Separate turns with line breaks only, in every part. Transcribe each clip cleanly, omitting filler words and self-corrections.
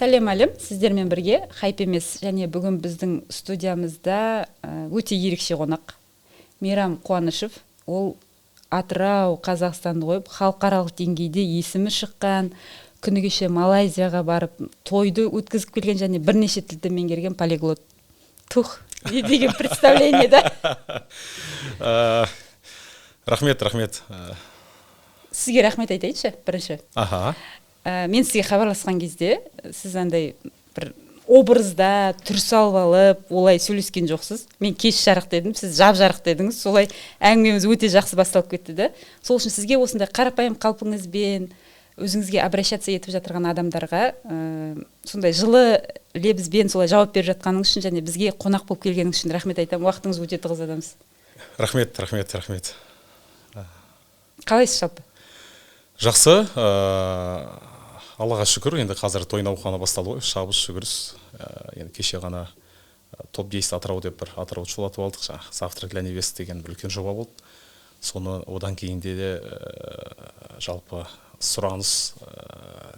Сәлем, әлем! Сіздермен бірге «Хайп емес» және бүгін біздің студиямызда өте ерекше қонақ — Мейрам Қуанышев. Ол Атырау, Қазақстанды қойып, халықаралық деңгейде есімі шыққан, күні кеше Малайзияға барып тойды өткізіп келген және бірнеше тілді меңгерген полиглот. Тух, не деген представление да!
Рахмет, рахмет.
Сізге рахмет айтайыншы бірінші. Мен сізге хабарласқан кезде сіз андай бір образда түр салып алып, олай сөйлескен жоқсыз. Мен кеш жарық дедім, сіз жап жарық дедіңіз. Солай әңгімеміз өте жақсы басталып кетті да. Сол үшін сізге осындай қарапайым қалпыңызбен өзіңізге обращаться етіп жатырған адамдарға сондай жылы лебізбен солай жауап беріп жатқаныңыз үшін және бізге қонақ болып келгеніңіз үшін рахмет айтамын. Уақытыңыз өте тығыз адамсыз.
Рахмет, рахмет, рахмет.
Қалайсыз жалпы?
Жақсы, Аллаға шүкір. Енді қазір той науқаны басталды ғой, шабыс, жүгіріс. Енді кеше ғана топ 10 Атырау деп бір Атырауды шулатып алдық. Жаңағы «Завтрак для невест» деген бір үлкен жоба болды. Соны одан кейін де жалпы сұраныс,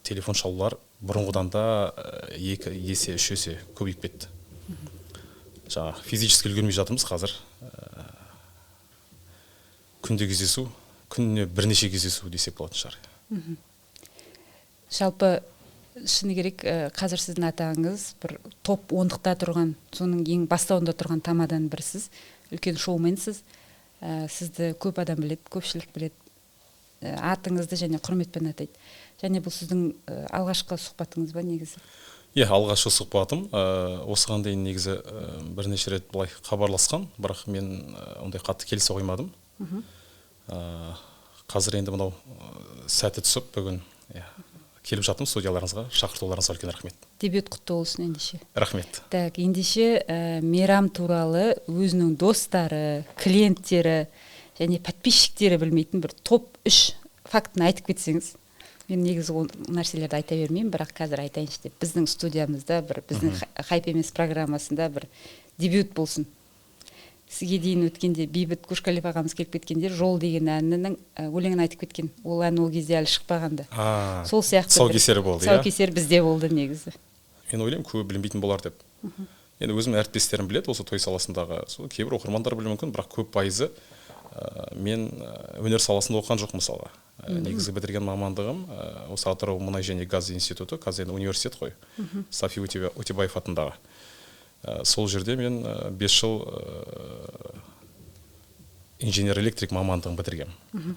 телефон шалулар бұрынғыдан да 2 есе, 3 есе көбейіп кетті. Жаңағы физически үлгермей жатырмыз қазір. Күнде кездесу, күніне бірнеше кездесу десек болатын шығар.
Жалпы, шыны керек, қазір сіздің атағыңыз бір топ ондықта тұрған, соның ең бастауында тұрған тамаданың бірісіз, үлкен шоуменсіз. Сізді көп адам біледі, көпшілік біледі, атыңызды және құрметпен атайды. Және бұл сіздің алғашқы сұхбатыңыз ба негізі?
Иә, алғашқы сұхбатым. Осыған дейін негізі бірнеше рет былай хабарласқан, бірақ мен ондай қатты келісе қоймадым. Қазір енді мынау сәті түсіп, бүгін, иә, келіп жатырмын студияларыңызға. Шақыртуларыңызға үлкен рахмет.
Дебют құтты болсын ендеше.
Рахмет.
Так, ендеше, Мейрам туралы өзінің достары, клиенттері және подписчиктері білмейтін бір топ үш фактіні айтып кетсеңіз. Мен негізі ол нәрселерді айта бермеймін, бірақ қазір айтайыншы деп, біздің студиямызда бір біздің «Хайп емес» программасында бір дебют болсын. Сізге дейін өткенде Бейбіт Көшқалиев ағамыз келіп кеткенде «Жол» деген әнінің өлеңін айтып кеткен. Ол ән ол кезде әлі шықпаған да. Сол сияқты бір
Тұсаукесері болды, иә?
Тұсаукесер бізде болды негізі.
Мен ойлаймын, көбі білмейтін болар деп. Енді өзімнің әріптестерім біледі осы той саласындағы, сол кейбір оқырмандар білуі мүмкін, бірақ көп пайызы мен өнер саласында оқыған жоқ мысалға. Негізгі бітірген мамандығым осы Атырау мұнай және газ институты, қазір енді университет қой, Сафи Өтебаев атындағы. Сол жерде мен 5 жыл инженер электрик мамандығын бітіргенмін.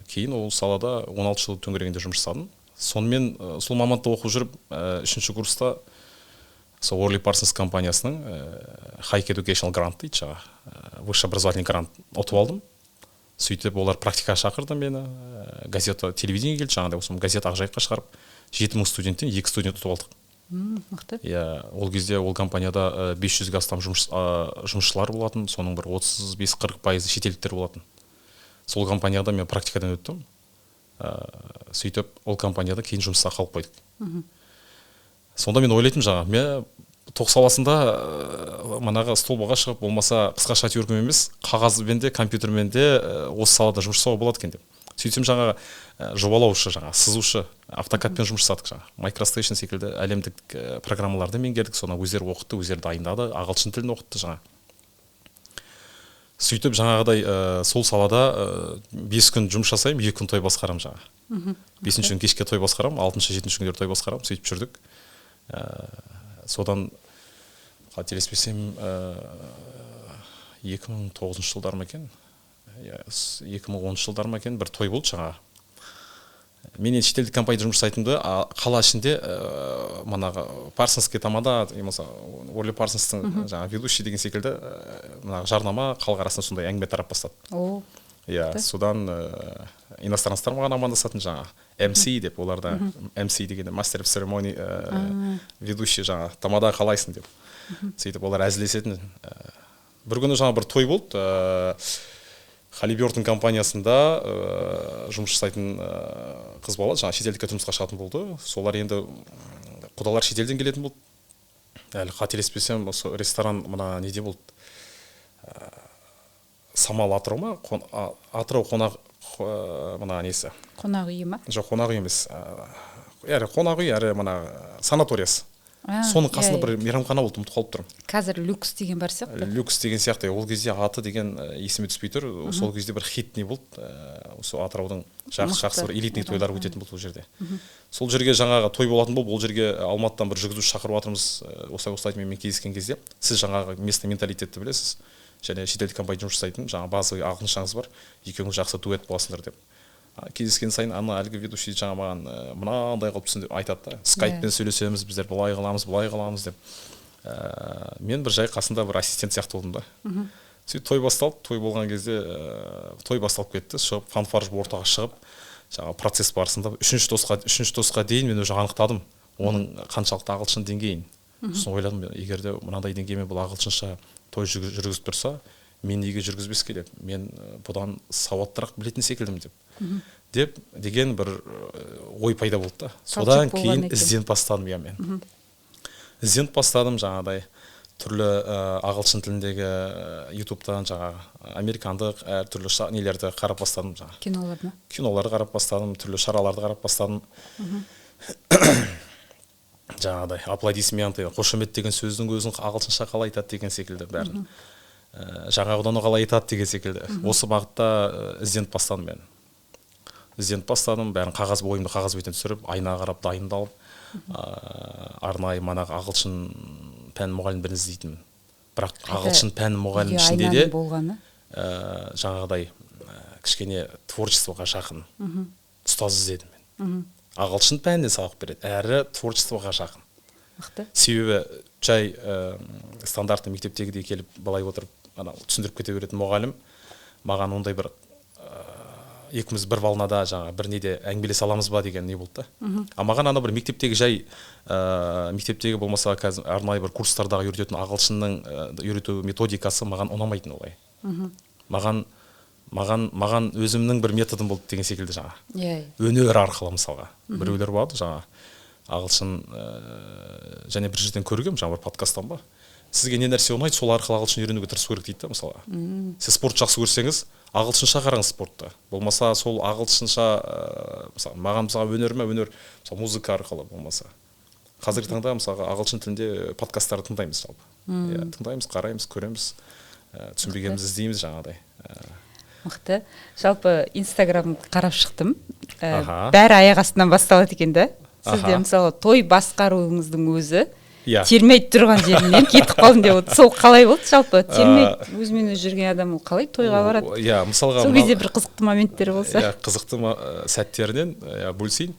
Кейін ол салада 16 жыл төңірегінде жұмыс жасадым. Сонымен сол мамандықта оқып жүріп, үшінші курста сол Орли Парсонс компаниясының High Educational Grant дейді жаңағы, высший образовательный грант ұтып алдым. Сөйтіп олар практикаға шақырды мені, газета, телевидение келді жаңағыдай, осы газета Ақжайыққа шығарып, 7000 студенттен екі студент ұтып алдық.
Мықты.
Иә, ол кезде ол компанияда 500-ге астам жұмысшылар болатын, соның бір 35-40 пайызы шетелдіктер болатын. Сол компанияда мен практикадан өттім. Сөйтіп ол компанияда кейін жұмысқа қалып қойдық. Сонда мен ойлайтынмын, жаңағы мен тоқ саласында манағы столбаға шығып, болмаса қысқа шатюркамен емес, қағазбен де, компьютермен де осы салада жұмыс жасауға болады екен деп. Сөйтсем, жаңағы жобалаушы, жаңағы сызушы, автокадпен жұмыс жасадық, жаңағы MicroStation секілді әлемдік программаларды меңгердік. Соны өздері оқытты, өздері дайындады, ағылшын тілін оқытты жаңағы. Сөйтіп жаңағыдай сол салада 5 күн жұмыс жасаймын, 2 күн той басқарамын жаңағы. Бесінші күн кешке той басқарамын, алтыншы, жетінші күндері той басқарамын. Сөйтіп жүрдік. Содан қателеспесем, 2009 жылдар ма екен, иә, 2010 жылдар ма екен, бір той болды жаңағы. Мен енді шетелдік компанияда жұмыс жасайтынмын да, қала ішінде манағы парсонский тамада, болмаса Орли Парсонстың жаңағы ведущий деген секілді мына жарнама халық арасында сондай әңгіме тарап бастады.
О.
Иә, содан иностранецтер маған амандасатын жаңағы MC деп. Оларда MC дегенде master of ceremony, ведущий жаңағы, тамада, қалайсың деп. Сөйтіп олар әзілдесетін. Бір күні жаңа бір той болды. Халибертон компаниясында жұмыс жасайтын қыз бала жаңа шетелдікке тұрмысқа шығатын болды. Солар енді құдалар шетелден келетін болды. Әлі қателеспесем, осы ресторан мына неде болды, Самал Атырау ма, Атырау қонақ мына несі.
Қонақ үйі ма?
Жоқ, қонақ үй емес. Әрі қонақ үй, әрі мына санаториясы. Соның қасында бір мейрамхана болды, ұмытып қалып тұрмын.
Қазір люкс деген бар сияқты.
Люкс деген сияқты. Ол кезде аты деген есіме түспей тұр. Сол кезде бір хит не болды. Осы Атыраудың жақсы бір элитный тойлар өтетін болды ол жерде. Сол жерге жаңағы той болатын болып, ол жерге Алматыдан бір жүргізуші шақырып жатырмыз. Осылай менімен кездескен кезде, сіз жаңағы местный менталитетті білесіз және шетелдік компания жұмыс жасайтын, жаңа базовый ағылшыншаңыз бар, екеуіңіз жақсы дуэт боласыңдар деп. Кездескен сайын ана әлгі ведущий жаңа маған мынандай қылып түсіндіріп айтады да, скайппен сөйлесеміз, біздер былай қыламыз, былай қыламыз деп. Мен бір жай қасында бір ассистент сияқты болдым да. Сөйтіп той басталды, той болған кезде той басталып кетті, шығып фанфар ортаға шығып, жаңа процесс барысында үшінші тосқа дейін мен уже анықтадым оның қаншалықты ағылшын деңгейін. Сосын ойладым, егер де мынандай деңгеймен бұл ағылшынша той жүргізіп тұрса, мен неге жүргізбеске деп, мен бұдан сауаттырақ білетін секілдімін деп. Деп деген бір ой пайда болды да. Содан кейін ізденіп бастадым я мен. Ізденіп бастадым жаңағыдай түрлі ағылшын тіліндегі ютубтан жаңағы американдық әртүрлі нелерді қарап бастадым жаңағы.
Кинолар ма?
Киноларды қарап бастадым, түрлі шараларды қарап бастадым. Жаңағыдай аплодисменты, қошемет деген сөздің өзін ағылшынша қалай айтады деген секілді бәрін. Жаңағыдан қалай айтады деген секілді. Осы бағытта ізденіп бастадым мен. Ізденіп бастадым, бәрін қағаз бойымды қағаз бетіне түсіріп, айнаға қарап дайындалып, арнайы манағы ағылшын пән мұғалімдерін іздейтінмін. Бірақ ағылшын пән мұғалімінің ішінде де жаңағыдай кішкене творчествоға жақын ұстаз іздедім мен. Ағылшын пәнінен сабақ береді, әрі творчествоға жақын.
Мықты.
Себебі жай стандартты мектептегідей келіп былай отырып ана түсіндіріп кете беретін мұғалім маған ондай бір екіміз бір волнада жаңа бір неде әңгімелесе аламыз ба деген не болды да. А маған ана бір мектептегі жай мектептегі болмаса қазір арнайы бір курстардағы үйрететін ағылшынның үйрету методикасы маған ұнамайтын олай. Маған өзімнің бір методым болды деген секілді жаңа. Өнер арқылы мысалға. Біреулер болады жаңа ағылшын және бір жерден көргем, жаңа бір подкасттан ба. Сізге не нәрсе ұнайды, сол арқылы ағылшын үйренуге тырысу керек дейді да мысалға. Сіз спорт жақсы көрсеңіз, ағылшынша қараңыз спортты. Болмаса сол ағылшынша, мысалы, маған мысалы өнер ме, өнер, мысалы музыка арқылы болмаса. Қазіргі таңда мысалға ағылшын тілінде подкасттарды тыңдаймыз жалпы. Иә, тыңдаймыз, қараймыз, көреміз, түсінбегенімізді іздейміз жаңағыдай.
Мықты. Жалпы Инстаграм қарап шықтым. Бәрі аяқ астынан басталады екен да. Сізде мысалы той басқаруыңыздың өзі термей тұрған жерінен кетіп қалдым деп отыр. Сол қалай болды жалпы? Термей өзімен өзі жүрген адам ол қалай тойға барады?
Иә, мысалға
сол кезде бір қызықты моменттер болса.
Иә, қызықты сәттерінен бөлісейін.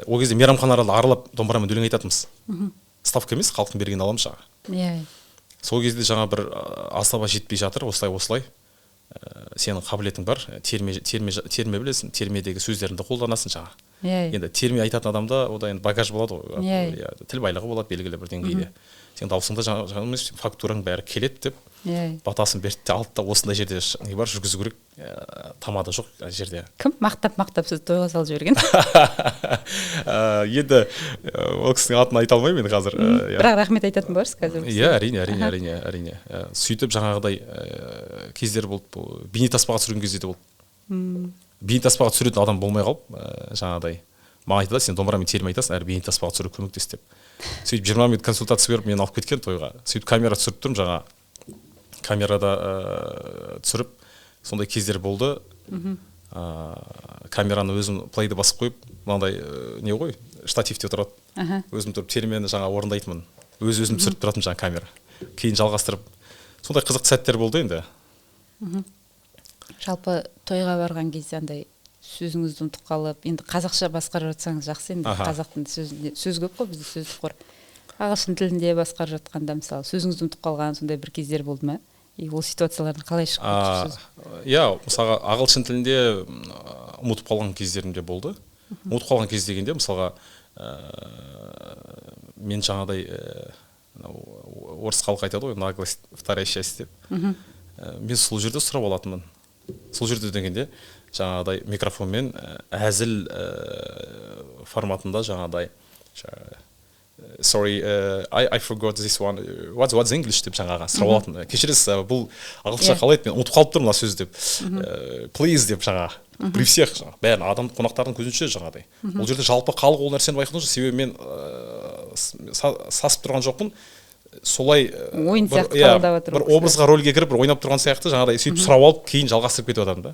Ол кезде мейрамханаларды аралап домбырамен өлең айтатынбыз. Ставка емес, халықтың берген аламыз жаңа.
Иә.
Сол кезде жаңа бір асаба жетпей жатыр, осылай. Сенің қабілетің бар, терме білесің, термедегі сөздеріңді қолданасың жаңа. Енді терме айтатын адамда ода енді багаж болады ғой.
Иә.
Тіл байлығы болады белгілі бір деңгейде. Сенің дауысыңда жаңа емес, фактураң бәрі келеді деп. Батасын берді де алды да осындай жерде не бар жүргізу керек, тамада жоқ жерде.
Кім мақтап сізді тойға салып жіберген?
Енді ол кісінің атын айта алмаймын енді қазір.
Бірақ рахмет айтатын боларсыз қазір.
Иә, әрине. Сөйтіп жаңағыдай кездер болды, бейнетаспаға түсірген кезде де болды. Бейнетаспаға түсіретін адам болмай қалып, жаңағыдай маған айтады, сен домбырамен терме айтасың, әрі бейнетаспаға түсіруге көмектес деп. Сөйтіп 20 минут консультация беріп мені алып кеткен тойға. Сөйтіп камера түсіріп тұрмын, жаңа камерада түсіріп, сондай кездер болды. Камераны өзім плейді басып қойып, мынандай не ғой, штативте тұрады. Өзім тұрып термені жаңа орындайтынмын. Өз-өзім түсіріп тұратын жаңа камера. Кейін жалғастырып, сондай қызықты сәттер болды енді.
Жалпы тойға барған кезде андай сөзіңізді ұмытып қалып, енді қазақша басқарып жатсаңыз жақсы, енді қазақтың сөзінде сөз көп қой, бізде сөздік қор. Ағылшын тілінде басқарып жатқанда мысалы сөзіңізді ұмытып қалған сондай бір кездер болды ма? И ол ситуациялардан қалай шығып кеттіңіз?
Иә, мысалға ағылшын тілінде ұмытып қалған кездерім де болды. Ұмытып қалған кез дегенде мысалға мен жаңағыдай орыс халқы айтады ғой, наглость вторая часть деп. Мен сол жерде сұрап алатынмын. Сол жерде дегенде жаңағыдай микрофонмен әзіл форматында жаңағыдай Sorry, I forgot this one. What's English деп жаңағы сұрап алатын. Кешіресіз, бұл ағылшынша қалай еді, мен ұмытып қалып тұрмын мына сөзді деп. Please деп жаңағы при всех жаңағы бәрін адам қонақтардың көзінше жаңағыдай. Ол жерде жалпы халық ол нәрсені байқаған жоқ, себебі мен сасып тұрған жоқпын. Солай
ойын сияқты қабылдап отыр.
Бір образға, рөлге кіріп, бір ойнап тұрған сияқты жаңағыдай, сөйтіп сұрап алып, кейін жалғастырып кетіп жатамын да.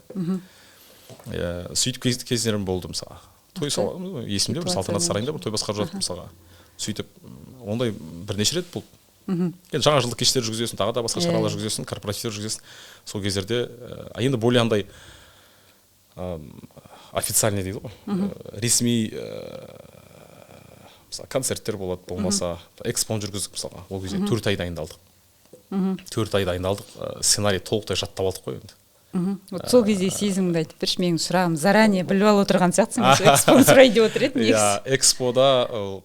Иә, сөйтіп кездерім болды мысалға. Той есімде, бір Салтанат сарайында бір той басқарып жаттым мысалға. Сөйтіп ондай бірнеше рет болды. Енді жаңа жылдық кештер жүргізесің, тағы да басқа шаралар жүргізесің, корпоративтер жүргізесің. Сол кездерде енді более андай официальный дейді ғой, ресми, мысалы, концерттер болады, болмаса экспоны жүргіздік мысалға. Ол кезде 4 ай дайындалдық. 4 ай дайындалдық, сценарий толықтай жаттап алдық қой енді.
Вот сол кезде сезіміңді айтып берші, менің сұрағым заранее біліп алып отырған сияқтысың, экспоны сұрайын деп отыр едім.
Иә, экспода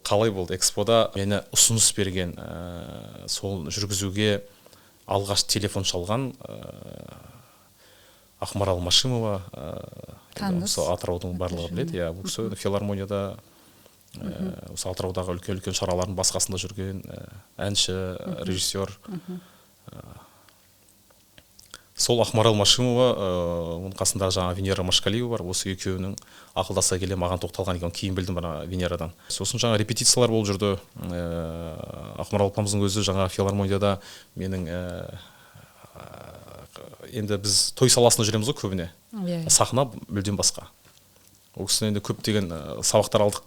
қалай болды? Экспода мені ұсыныс берген, сол жүргізуге алғаш телефон шалған Ақмарал Машимова,
таныс,
осы Атыраудың барлығы біледі, иә, бұл кісі филармонияда, осы Атыраудағы үлкен-үлкен шаралардың басқасында жүрген әнші, режиссер. Сол Ақмарал Машимова, оның қасында жаңа Венера Машқалиева бар, осы екеуінің ақылдаса келе маған тоқталған екен, кейін білдім ана Венерадан. Сосын жаңа репетициялар болып жүрді. Ақмарал апамыздың өзі жаңа филармонияда менің, енді біз той саласында жүреміз ғой көбіне. Сахна мүлдем басқа. Ол кісіден енді көптеген сабақтар алдық.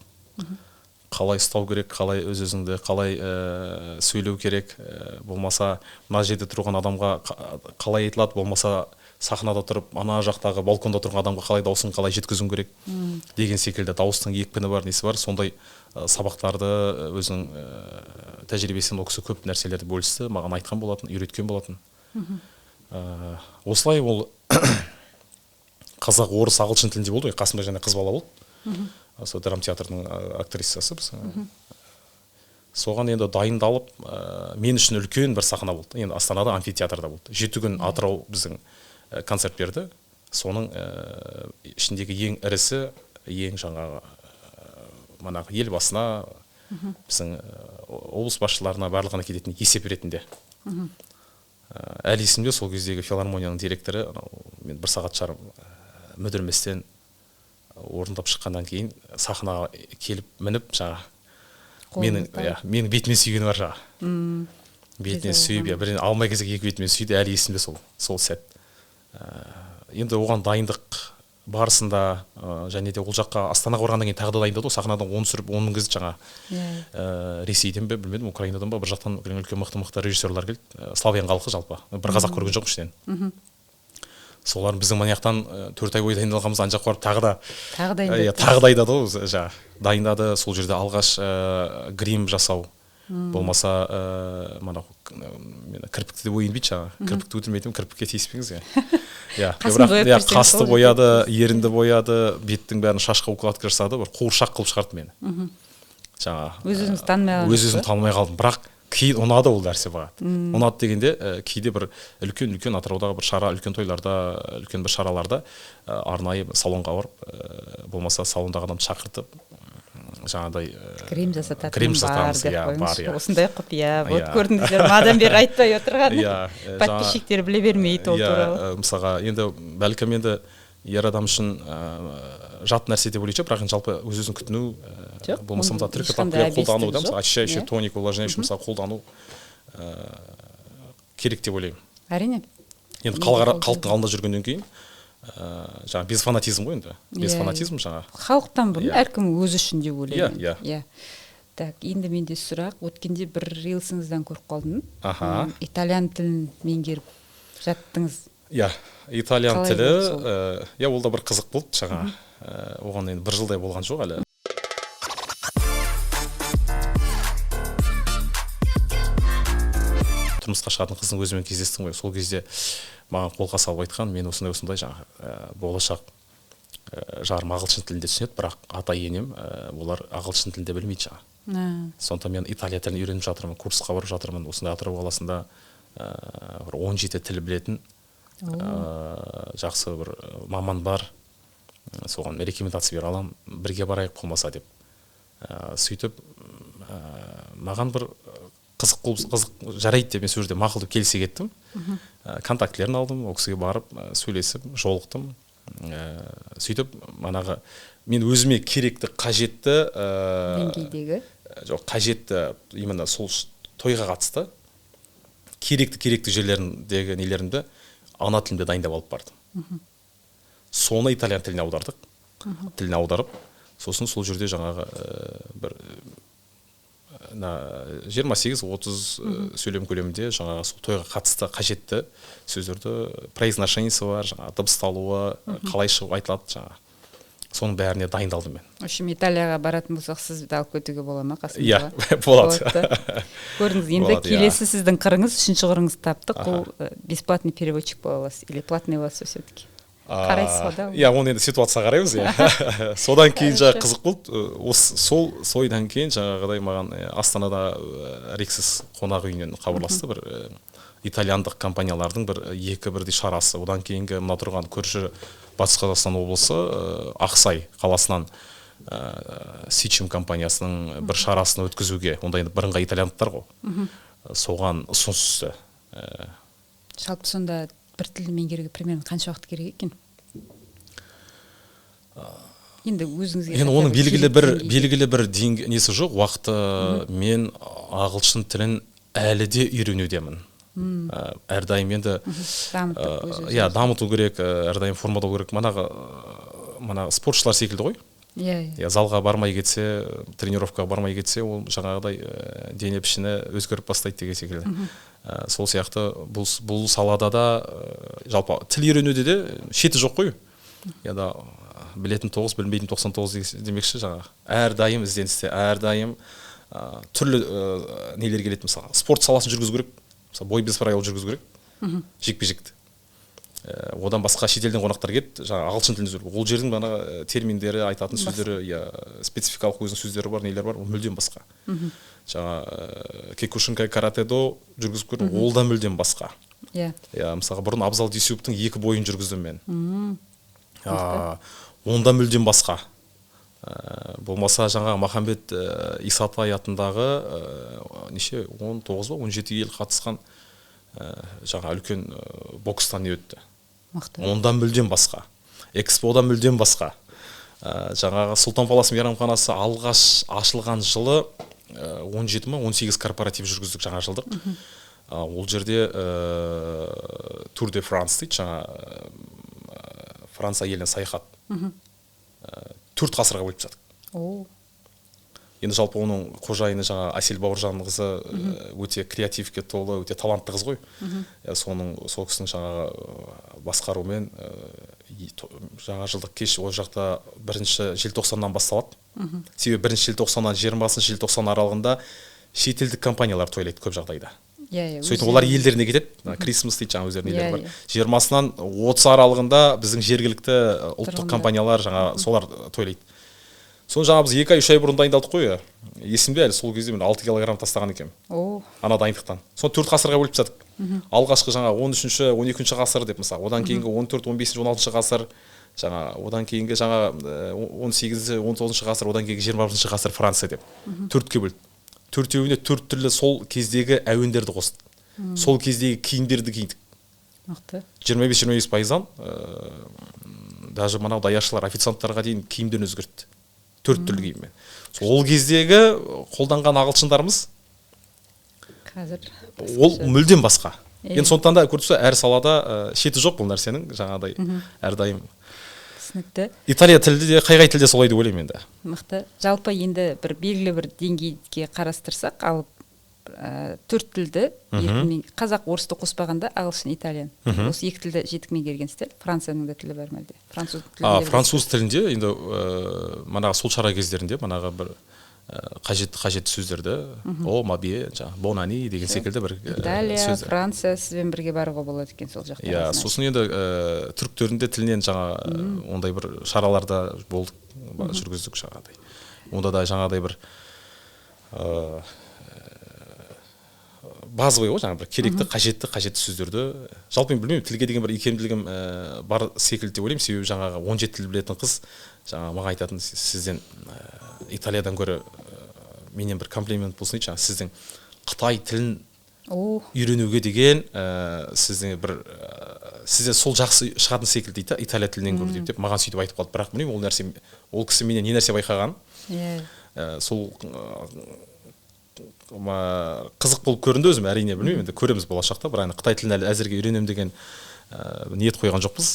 Қалай ұстау керек, қалай өз өзіңді, қалай сөйлеу керек, болмаса мына жерде тұрған адамға қалай айтылады, болмаса сахнада тұрып, ана жақтағы балконда тұрған адамға қалай дауысын қалай жеткізуің керек деген секілді, дауыстың екпіні бар, несі бар, сондай сабақтарды өзінің тәжірибесімен ол кісі көп нәрселерді бөлісті, маған айтқан болатын, үйреткен болатын. Осылай ол қазақ, орыс, ағылшын тілінде болды ғой, қасымда және қыз бала болды. Сол драма театрдың актрисасы біздің. Соған енді дайындалып, мен үшін үлкен бір сахна болды. Енді Астанада амфитеатрда болды. 7 күн Атырау біздің концерт берді. Соның ішіндегі ең ірісі, ең жаңағы манағы елбасына, біздің облыс басшыларына барлығына кететін есеп ретінде. Әлі есімде, сол кездегі филармонияның директоры, анау, мен бір сағат жарым мүдірместен орындап шыққаннан кейін сахнаға келіп мініп, жаңа менің, иә, менің бетіме сүйгені бар жаңа. Бетінен сүйіп, иә, бірден алмай келсек екі бетімен сүйді, әлі есімде сол сәт. Енді оған дайындық барысында, және де ол жаққа Астанаға барғаннан кейін тағы да дайындады ғой, сахнадан 10 түсіріп, 10 мінгізді жаңа. Ресейден бе, білмедім, Украинадан ба, бір жақтан үлкен мықты-мықты режиссерлар келді. Славян халқы жалпы. Бір қазақ көрген жоқпын ішінен. Солар біздің мына жақтан 4 ай бойы дайындалғанбыз, ана жаққа барып тағы да
тағы дайындады.
Иә, тағы дайындады ғой, жаңа дайындады. Сол жерде алғаш грим жасау, болмаса мана кірпікті де боянбайды жаңа, кірпікті өтірмейтін, кірпікке тиіспеңіз, иә. Иә,
қасын бояп
иә,
берсең,
қасты
сол
бояды, ерінді бояды, беттің бәрін шашқа укладка жасады, бір қуыршақ қылып шығарды мені. Жаңа
өз өзіңізді танымай қалдыңыз?
Өз өзімді танымай қалдым, бірақ кейін ұнады ол нәрсе маған. Ұнады дегенде, кейде бір үлкен үлкен Атыраудағы бір шара, үлкен тойларда, үлкен бір шараларда арнайы салонға барып, болмаса салондағы адамды шақыртып, жаңағыдай
грим жасататын
грим
бар
жасатамыз,
деп
иә, бар,
қойыңызшы.
Иә.
Осындай құпия вот,
Иә.
көрдіңіздер ме, адам бері айтпай отырған.
Иә,
Подписчиктер біле бермейді ол
иә,
туралы.
Мысалға, енді бәлкім енді ер адам үшін жат нәрсе деп ойлайтын шығар, бірақ енді жалпы өз өзін күтіну,
Жоқ,
болмаса
оның
мысалы
ешқандай
трикотажды қолдану да,
объяснение
мысалы
жоқ.
Очищающий тоник, увлажняющий, мысалы, қолдану керек деп ойлаймын.
Әрине.
Енді
Мен де
халық
қолдаймын.
Халықтың алдында жүргеннен кейін, жаңағы без фанатизм ғой енді, без фанатизм жаңағы.
Халықтан бұрын әркім өзі үшін деп ойлаймын.
Иә,
Иә. Так, енді менде сұрақ. Өткенде бір рилсыңыздан көріп қалдым. Итальян тілін меңгеріп жаттыңыз.
Иә, итальян
Қалай
тілі
болды сол?
Иә, ол да бір қызық болды жаңа. Оған енді бір жылдай болған жоқ әлі. Тұрмысқа шығатын қыздың өзімен кездестім ғой. Сол кезде маған қолқа салып айтқан, мен осындай осындай жаңағы болашақ жарым ағылшын тілінде түсінеді, бірақ ата енем олар ағылшын тілінде білмейді жаңағы. Сондықтан мен италия тілін үйреніп жатырмын, курсқа барып жатырмын. Осындай Атырау қаласында бір 17 тіл білетін жақсы бір маман бар, соған рекомендация бере аламын, бірге барайық болмаса деп. Сөйтіп Маған бір қызық жарайды деп мен сол жерде мақұл деп келісе кеттім. Контактілерін алдым, ол кісіге барып сөйлесіп, жолықтым. Сөйтіп манағы мен өзіме керекті, қажетті
деңгейдегі,
жоқ, қажетті именно сол тойға қатысты керекті жерлеріндегі нелерімді ана тілімде дайындап алып бардым. Соны итальян тіліне аудардық. Тіліне аударып, сосын сол жерде жаңағы бір 28-30 сөйлем көлемінде жаңағы сол тойға қатысты қажетті сөздерді, произношениесі бар, жаңағы дыбысталуы, қалай шығып айтылады, жаңағы соның бәріне дайындалдым мен.
В общем, Италияға баратын болсақ, сізді алып кетуге бола ма қасымызға?
Иә, болады.
Көрдіңіз, енді келесі сіздің қырыңыз, үшінші қырыңызды таптық. Ол бесплатный переводчик бола аласыз или платный боласыз все-таки? Қарайсыз ғой да?
Иә, оны енді ситуацияға қараймыз, иә. Содан кейін жаңағы қызық болды. Осы сол сойдан кейін жаңағыдай маған Астанада Риксос қонақ үйінен хабарласты, бір итальяндық компаниялардың бір екі бірдей шарасы. Одан кейінгі мына тұрған көрші Батыс Қазақстан облысы, Ақсай қаласынан Сичим компаниясының бір шарасын өткізуге, онда енді бірыңғай итальяндықтар ғой, соған ұсыныс түсті.
Жалпы сонда бір тілді меңгеруге примерно қанша уақыт керек екен? Енді өзіңізге
енді оның белгілі бір белгілі бір несі жоқ уақыты. Мен ағылшын тілін әлі де үйренудемін. Әрдайым енді иә, дамыту керек, әрдайым формада болу керек. Манағы спортшылар секілді ғой.
Иә,
иә, залға бармай кетсе, тренировкаға бармай кетсе, ол жаңағыдай дене пішіні өзгеріп бастайды деген секілді. Сол сияқты бұл салада да, жалпы тіл үйренуде де шеті жоқ қой. Я білетін 9, білмейтін 99 демекші, жаңағы әрдайым ізденісте, әрдайым түрлі нелер келеді. Мысалы, спорт саласын жүргізу керек, мысалы, бой без правил жүргізу керек, жекпе-жекті. Одан басқа шетелден қонақтар келеді, жаңағы ағылшын тілінде сөйлеу. Ол жердің ана терминдері, айтатын сөздері, иә, спецификалық өзінің сөздері бар, нелер бар, ол мүлдем басқа. Жаңа кекушинкай каратэ-до жүргізіп көрдім, ол да мүлдем басқа.
Иә.
Иә, мысалға, бұрын Абзал Дүйсеновтің екі бойын жүргіздім мен. Онда мүлдем басқа. Болмаса жаңағы Махамбет Исатай атындағы неше 19 ба 17 ел қатысқан жаңа үлкен бокстан не өтті. Онда мүлдем басқа. Экспода мүлдем басқа. Жаңағы Сұлтан Палас мейрамханасы алғаш ашылған жылы 17 ма 18 корпоратив жүргіздік жаңа жылдық. Ол жерде Тур де Франс дейді, жаңа Франция еліне саяхат. 4 ғасырға бөліп тастадық. Енді жалпы оның қожайыны жаңа Әсел Бауыржанның қызы, өте креативке толы, өте талантты қыз ғой. Соның, сол кісінің жаңағы басқаруымен жаңа жылдық кеш ол жақта 1 желтоқсаннан басталады. Себебі 1 желтоқсаннан 20 желтоқсан аралығында шетелдік компаниялар тойлайды көп жағдайда.
Иә,
сөйтіп олар елдеріне кетеді, Christmas дейді, жаңа өздерінің елдері бар. 20-сынан 30 аралығында біздің жергілікті ұлттық компаниялар жаңа солар тойлайды. Соны жаңа біз 2 ай, 3 ай бұрын дайындалдық қой. Есімде әлі, сол кезде мен 6 килограмм тастаған екенмін. Ана дайындықтан. Соны 4 ғасырға бөліп тастадық. Алғашқы жаңа 13-ші, 12-ші ғасыр деп мысалы, одан кейінгі 14, 15-ші, 16-шы ғасыр, жаңа одан кейінгі жаңа 18-ші, 19-шы ғасыр, одан кейінгі 21-ші ғасыр Франция деп. 4-ке бөлдік. Төртеуіне 4 түрлі сол кездегі әуендерді қостық. Сол кездегі киімдерді кидік.
Мықты.
25-25%-дан даже мынау даяшылар, официанттарға дейін киімдерін өзгертті. 4 түрлі киіммен. Сол кездегі қолданған ағылшындарымыз
қазір
ол мүлдем басқа. Енді сондықтан да көріп тұрсыз, әр салада шеті жоқ бұл нәрсенің, жаңағыдай әрдайым.
Түсінікті.
Италия тілді де, қай-қай тілде солай деп ойлаймын енді.
Мықты. Жалпы енді бір белгілі бір деңгейге қарастырсақ, алып 4 тілді, қазақ, орысты қоспағанда ағылшын, итальян. Осы 2 тілді жетік меңгергенсіздер. Францияның да тілі бар ма әлде? Француз тілінде.
Француз тілінде енді манағы сол шара кездерінде манағы бір қажетті сөздерді, о, мабие, жаңағы бонани деген секілді бір
Италия, Франция сізбен бірге баруға болады екен сол жақта.
Иә, сосын енді түріктердің де тілінен жаңа ондай бір шараларда болдық, жүргіздік жаңағыдай. Онда да жаңағыдай бір базовый ғой, жаңа бір керекті, қажетті сөздерді. Жалпы мен білмеймін, тілге деген бір икемділігім бар секілді деп ойлаймын. Себебі жаңағы 17 тіл білетін қыз жаңа маған айтатын, сізден Италиядан гөрі Менен бір комплимент болсын дейді, жаңағы сіздің қытай тілін үйренуге деген сіздің бір сізде сол жақсы шығатын секілді дейді, италия тілінен гөрі деп маған сөйтіп айтып қалды. Бірақ білмеймін, ол нәрсе, ол кісі менен не нәрсе байқаған. Сол қызық болып көрінді өзім, әрине білмеймін, енді көреміз болашақта. Бірақ енді қытай тілін әлі әзірге үйренемін деген ниет қойған жоқпыз.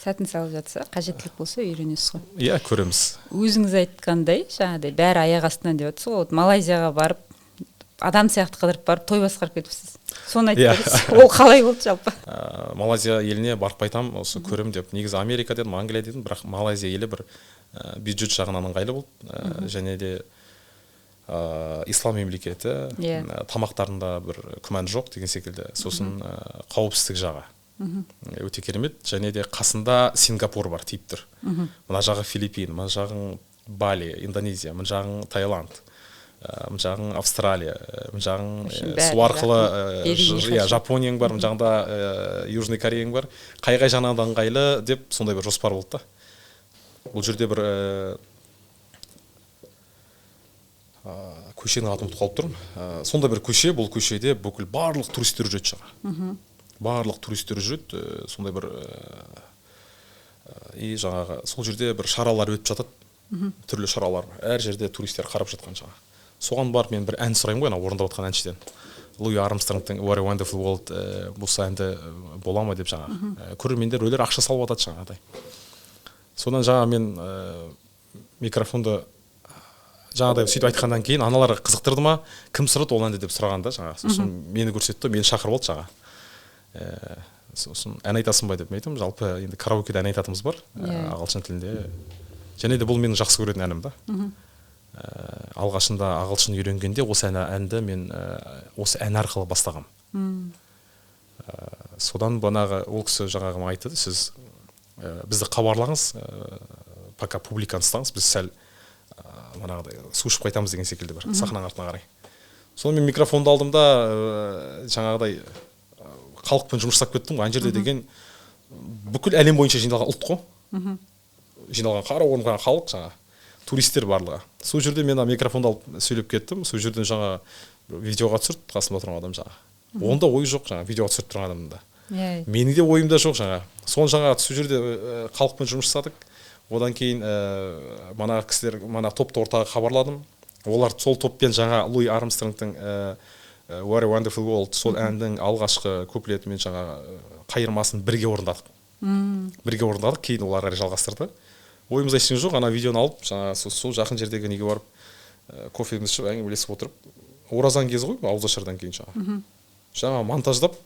Сәтін салып жатса, қажеттілік болса үйренесіз ғой.
Иә, көреміз.
Өзіңіз айтқандай, жаңағыдай бәрі аяқ астынан деп отырсыз ғой. Вот Малайзияға барып, адам сияқты қыдырып барып, той басқарып кетіпсіз. Соны айтып беріңіз. Ол қалай болды жалпы?
Малайзия еліне барып қайтам, осы көрем деп. Негізі Америка дедім, Англия дедім, бірақ Малайзия елі бір бюджет жағынан ыңғайлы болды. Және де ислам мемлекеті, тамақтарында бір күмән жоқ деген секілді. Сосын қауіпсіздік жағы өте керемет. Және де қасында Сингапур бар тиіп тұр. Мына жағы Филиппин, мына жағың Бали, Индонезия, мына жағың Таиланд, мына жағың Австралия, мына жағың су арқылы Жапонияң бар, мына жағында Южный Кореяң бар. Қай-қай жағынан да ыңғайлы деп сондай бір жоспар болды да. Бұл жерде бір көшенің атын ұмытып қалып тұрмын. Сондай бір көше, бұл көшеде бүкіл барлық туристер жүреді жаңа. Барлық туристер жүреді, сондай бір и жаңағы сол жерде бір шаралар өтіп жатады. Түрлі шаралар. Әр жерде туристер қарап жатқан жаңа. Соған барып мен бір ән сұраймын ғой, ана орындап жатқан әншіден. Луи Армстронгтың What a Wonderful World болса әнді бола ма деп жаңағы. Көрермендер өлер ақша салып жатады жаңағыдай. Содан жаңа мен микрофонды жаңағыдай сөйтіп айтқаннан кейін аналар қызықтырды ма, кім сұрады ол әнді деп сұрағанда жаңағы. Сосын мені көрсетті, мені шақырып алды жаңа. Сосын ән айтасың ба деп мен айтамын, жалпы енді караокеде ән айтатынымыз бар, ағылшын тілінде. Және де бұл менің жақсы көретін әнім да. Алғашында ағылшын үйренгенде осы әнді мен осы ән арқылы бастағам. Содан банағы ол кісі жаңағы маған айтты, сіз бізді хабарлаңыз, пока публиканы ұстаңыз, біз сәл манағыдай су ішіп қайтамыз деген секілді бір сахнаның артына қарай. Соны мен микрофонды алдым да жаңағыдай халықпен жұмыс жасап кеттім ғой. Ана жерде деген бүкіл әлем бойынша жиналған ұлт қой. Жиналған қара орынған халық жаңа туристер барлығы. Сол жерде мен микрофонды алып сөйлеп кеттім. Сол жерден жаңа видеоға түсірді қасымда тұрған адам жаңа. Онда ой жоқ жаңа видеоға түсіріп тұрған адамда. Менің де ойымда жоқ жаңа. Соны жаңа сол жерде халықпен жұмыс жасадық. Одан кейін мана кісілер, мана топты ортаға хабарладым. Олар сол топпен жаңа Луи Армстронгтың What a Wonderful World сол әндің алғашқы куплетімен жаңа қайырмасын бірге орындадық. Бірге орындадық, кейін олар әрі жалғастырды. Ойымызда ештеңе жоқ, ана видеоны алып, жаңа сол жақын жердегі неге барып, кофемізді ішіп, әңгімелесіп отырып, оразаның кезі ғой, ауызашардан кейін жаңа. Жаңа монтаждап,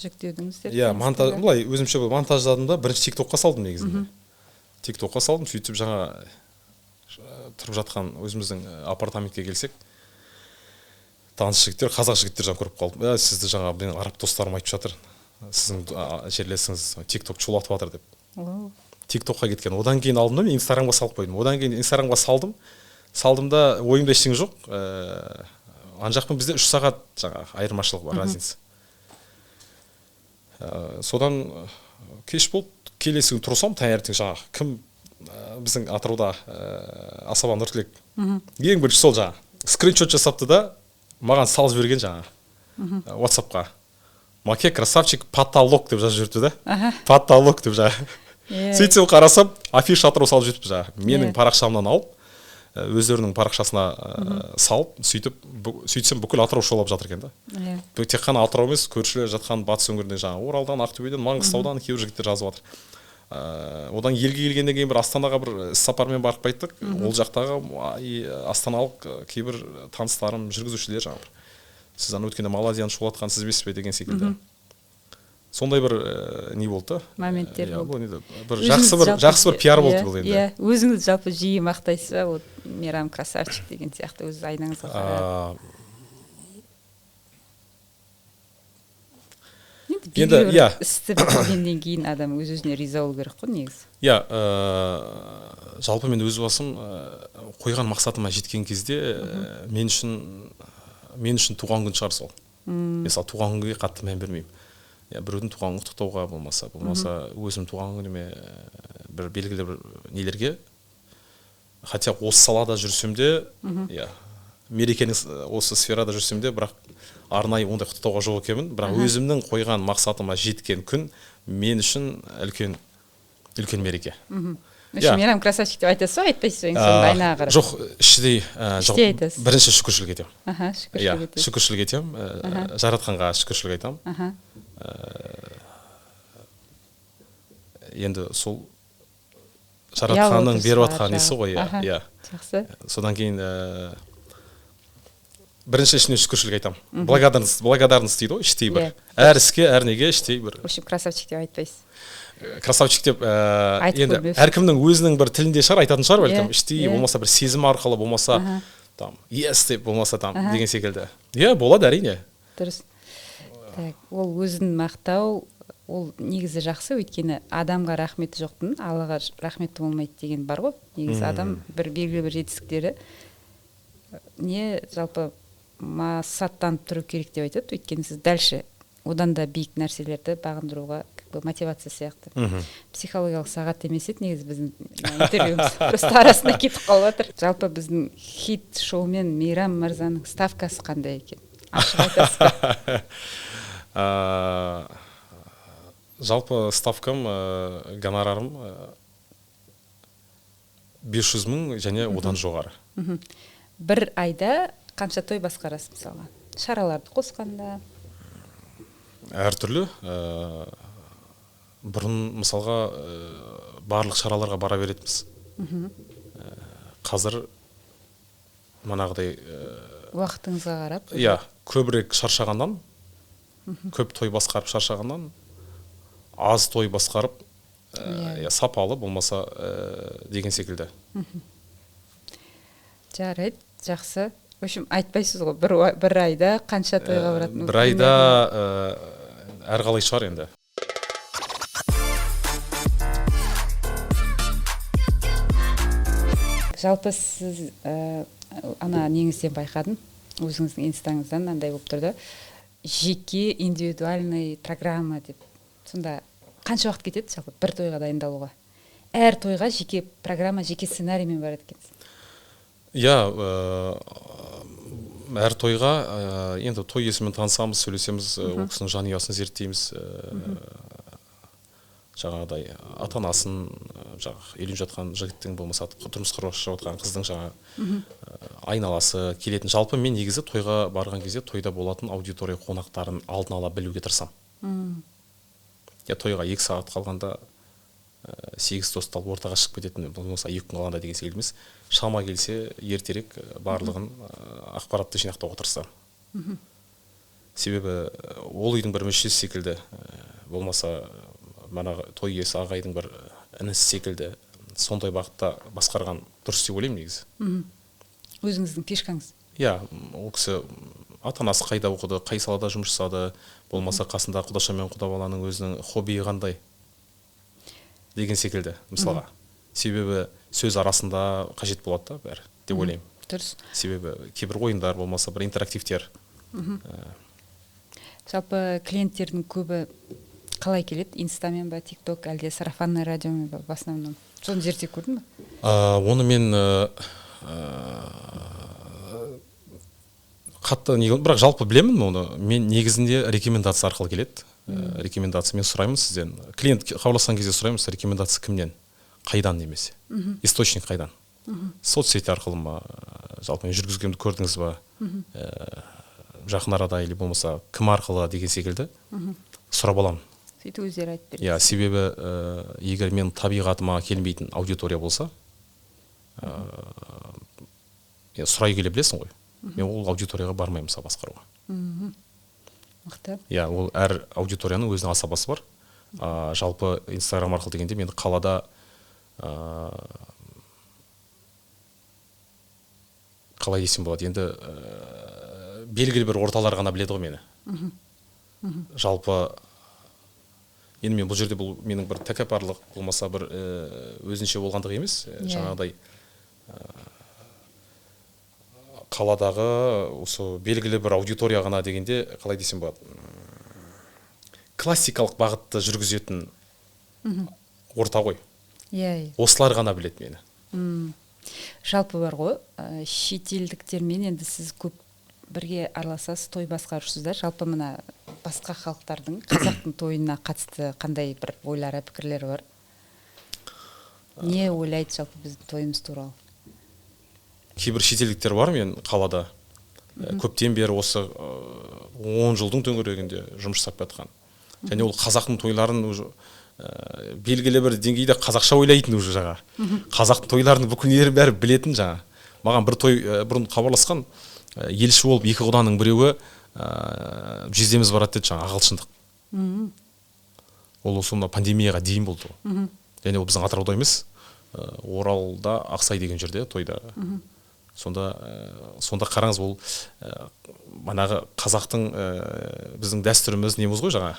жүктедіңіздер.
Иә, монтаж, былай өзімше монтаждадым да, бірінші TikTok-қа салдым негізінде. TikTok-қа салдым, сөйтіп жаңа тұрып жатқан өзіміздің апартаментке келсек, таныс жігіттер, қазақ жігіттер жаңа көріп қалдым. Сізді жаңа менің араб достарым айтып жатыр, сіздің жерлесіңіз TikTok шулатып жатыр деп. TikTok-қа кеткен. Одан кейін алдым да мен Инстаграмға салып қойдым. Одан кейін Инстаграмға салдым. Салдым да ойымда ештеңе жоқ. Ана жақпен бізде 3 сағат жаңағы айырмашылық бар, разница. Содан кеш болып, келесі күні тұрсам таңертең жаңағы кім біздің Атырауда Асаба Нұртілек ең бірінші сол жаңағы скриншот жасапты да маған салып жіберген жаңағы WhatsApp-қа. Маке красавчик потолок деп жазып жіберіпті да. Потолок деп жаңағы. Сөйтсем қарасам, афиша Атырау салып жіберіпті жаңағы. Менің парақшамнан алып, өздерінің парақшасына салып, сөйтіп сөйтсем бүкіл Атырау шулап жатыр екен да. Тек қана Атырау емес, көршілер жатқан батыс өңірінде жаңағы Оралдан, Ақтөбеден, Маңғыстаудан кейбір жігіттер жазып жатыр. Одан елге келгеннен кейін бір Астанаға бір іс-сапармен барып қайттық. Ол жақтағы астаналық кейбір таныстарым, жүргізушілер жаңағы бір, сіз ана өткенде Малайзияны шулатқан сіз емес пе деген секілді. Сондай бір не болды да?
Моменттер болды.
Бір жақсы бір пиар болды бұл енді.
Иә, өзіңіз жалпы жиі мақтайсыз ба? Вот Мейрам красавчик деген сияқты өз айнаңызға қарап. Енді
иә,
істі бітіргеннен кейін адам өз-өзіне риза болу керек қой негізі.
Иә, жалпы мен өз басым қойған мақсатыма жеткен кезде мен үшін туған күн шығар сол. Мысалы туған күнге қатты мән бермеймін. Я біреудің туған күнін құттықтауға болмаса өзім туған күніме бір белгілі бір нелерге Хотя осы салада жүрсем де, иә, мерекенің осы сферада жүрсем де, бірақ арнайы ондай құттықтауға жоқ екенмін. Бірақ өзімнің қойған мақсатыма жеткен күн мен үшін үлкен үлкен мереке.
Иә. Мейрам красавчик деп айтасыз ба, айтпайсыз ба ең соңында айнаға қарап?
Жоқ, іштей, жоқ,
Іштей айтасыз.
Бірінші шүкіршілік етемін.
Аха, шүкіршілік етесіз.
Шүкіршілік етемін, Жаратқанға шүкіршілік айтамын. Енді сол Жаратқанның беріп жатқан несі ғой, иә.
Жақсы.
Содан кейін бірінші ішінен шүкіршілік айтамын. Благодарность, благодарность дейді ғой, іштей бір. Әр іске, әр неге іштей бір.
В общем, красавчик деп айтпайсыз.
Красавчик деп енді әркімнің өзінің бір тілінде шығар, айтатын шығар бәлкім, іштей, болмаса бір сезім арқылы, болмаса там yes деп, болмаса там деген секілді. Иә, болады әрине.
Дұрыс. Так, ол өзін мақтау, ол негізі жақсы, өйткені адамға рахметі жоқтың, Аллаға рахметі болмайды деген бар ғой. Негізі адам бір белгілі бір жетістіктері не жалпы масаттанып тұру керек деп айтады, өйткені сіз дальше одан да биік нәрселерді бағындыруға как бы мотивация сияқты. Психологиялық сағат емес еді негізі біздің интервьюіміз. Просто арасында кетіп қалып жатыр. Жалпы біздің хит шоумен Мейрам мырзаның ставкасы қандай екен? Ашық айтасыз ба?
Жалпы ставкам, гонорарым 500 мың және одан жоғары.
Бір айда қанша той басқарасыз мысалға? Шараларды қосқанда?
Әртүрлі. Бұрын мысалға барлық шараларға бара беретінбіз. Қазір манағыдай,
уақытыңызға қарап?
Иә, көбірек шаршағаннан, көп той басқарып шаршағаннан, аз той басқарып, сапалы болмаса деген секілді.
Жарайды, жақсы. В общем, айтпайсыз ғой, бір айда қанша тойға баратынын?
Бір айда әрқалай шығар енді.
Жалпы сіз ана неңізден байқадым, өзіңіздің инстаңыздан мынандай болып тұрды. Жеке индивидуальный программа деп. Сонда қанша уақыт кетеді жалпы бір тойға дайындалуға? Әр тойға жеке программа, жеке сценариймен барады екенсіз.
Иә, әр тойға енді той иесімен танысамыз, сөйлесеміз, ол кісінің жанұясын зерттейміз, жаңағыдай ата-анасын, жаңағы үйленіп жатқан жігіттің болмаса тұрмыс құрып жатқан қыздың жаңа айналасы келетін. Жалпы мен негізі тойға барған кезде тойда болатын аудитория қонақтарын алдын ала білуге тырысамын. Я тойға 2 сағат қалғанда 8 досты алып ортаға шығып кететін, болмаса 2 күн қалғанда деген секілді емес. Шама келсе ертерек барлығын ақпаратты жинақтауға тырысамын. Себебі ол үйдің бір мүшесі секілді, болмаса манағы той иесі ағайдың бір інісі секілді, сондай бағытта басқарған дұрыс деп ойлаймын негізі.
Өзіңіздің фишкаңыз?
Иә, ол кісі ата-анасы қайда оқыды, қай салада жұмыс жасады, болмаса қасында құдаша мен құда баланың өзінің хоббиі қандай деген секілді мысалға. Себебі сөз арасында қажет болады да бәрі деп ойлаймын.
Дұрыс.
Себебі кейбір ойындар болмаса бір интерактивтер.
Жалпы клиенттердің көбі қалай келеді? Инстамен ба, тикток, әлде сарафанный радиомен ба, в основном? Соны зерттеп көрдің бе?
Оны мен қатты не қылдым, бірақ жалпы білемін оны. Мен негізінде рекомендация арқылы келеді. Рекомендация мен сұраймын сізден. Клиент хабарласқан кезде сұраймын, рекомендация кімнен, қайдан немесе. Источник қайдан? Соцсети арқылы ма? Жалпы мен жүргізгенімді көрдіңіз ба? Жақын арада или болмаса кім арқылы деген секілді сұрап аламын.
Сөйтіп өздері айтып береді.
Иә, себебі егер мен табиғатыма келмейтін аудитория болса, сұрай келе білесің ғой. Мен ол аудиторияға бармаймын мысалы басқаруға.
Мықты.
Иә, ол әр аудиторияның өзінің асабасы бар. Жалпы Инстаграм арқылы дегенде мен қалада қалай десем болады, енді белгілі бір орталар ғана біледі ғой мені. Жалпы енді мен бұл жерде бұл менің бір тәкаппарлық болмаса бір өзінше болғандық емес, жаңағыдай қаладағы осы белгілі бір аудитория ғана дегенде қалай десем болады, классикалық бағытты жүргізетін орта ғой.
Иә.
Осылар ғана біледі мені.
Жалпы бар ғой, шетелдіктермен енді сіз көп бірге араласасыз, той басқарушысыздар. Жалпы мына басқа халықтардың қазақтың тойына қатысты қандай бір ойлары, пікірлері бар? Не ойлайды жалпы біздің тойымыз туралы?
Кейбір шетелдіктер бар мен қалада. Көптен бері осы 10 жылдың төңірегінде жұмыс жасап жатқан. Және ол қазақтың тойларын уже белгілі бір деңгейде қазақша ойлайтын уже жаңа. Қазақтың тойларын бүкіл елі бәрі білетін жаңа. Маған бір той бұрын хабарласқан, елші болып екі құданың біреуі жездеміз барады деді жаңа, ағылшындық. Ол осы мына пандемияға дейін болды. Және ол біздің Атырауда емес, Оралда Ақсай деген жерде тойда. Сонда қараңыз, ол манағы қазақтың біздің дәстүріміз неміз ғой жаңа.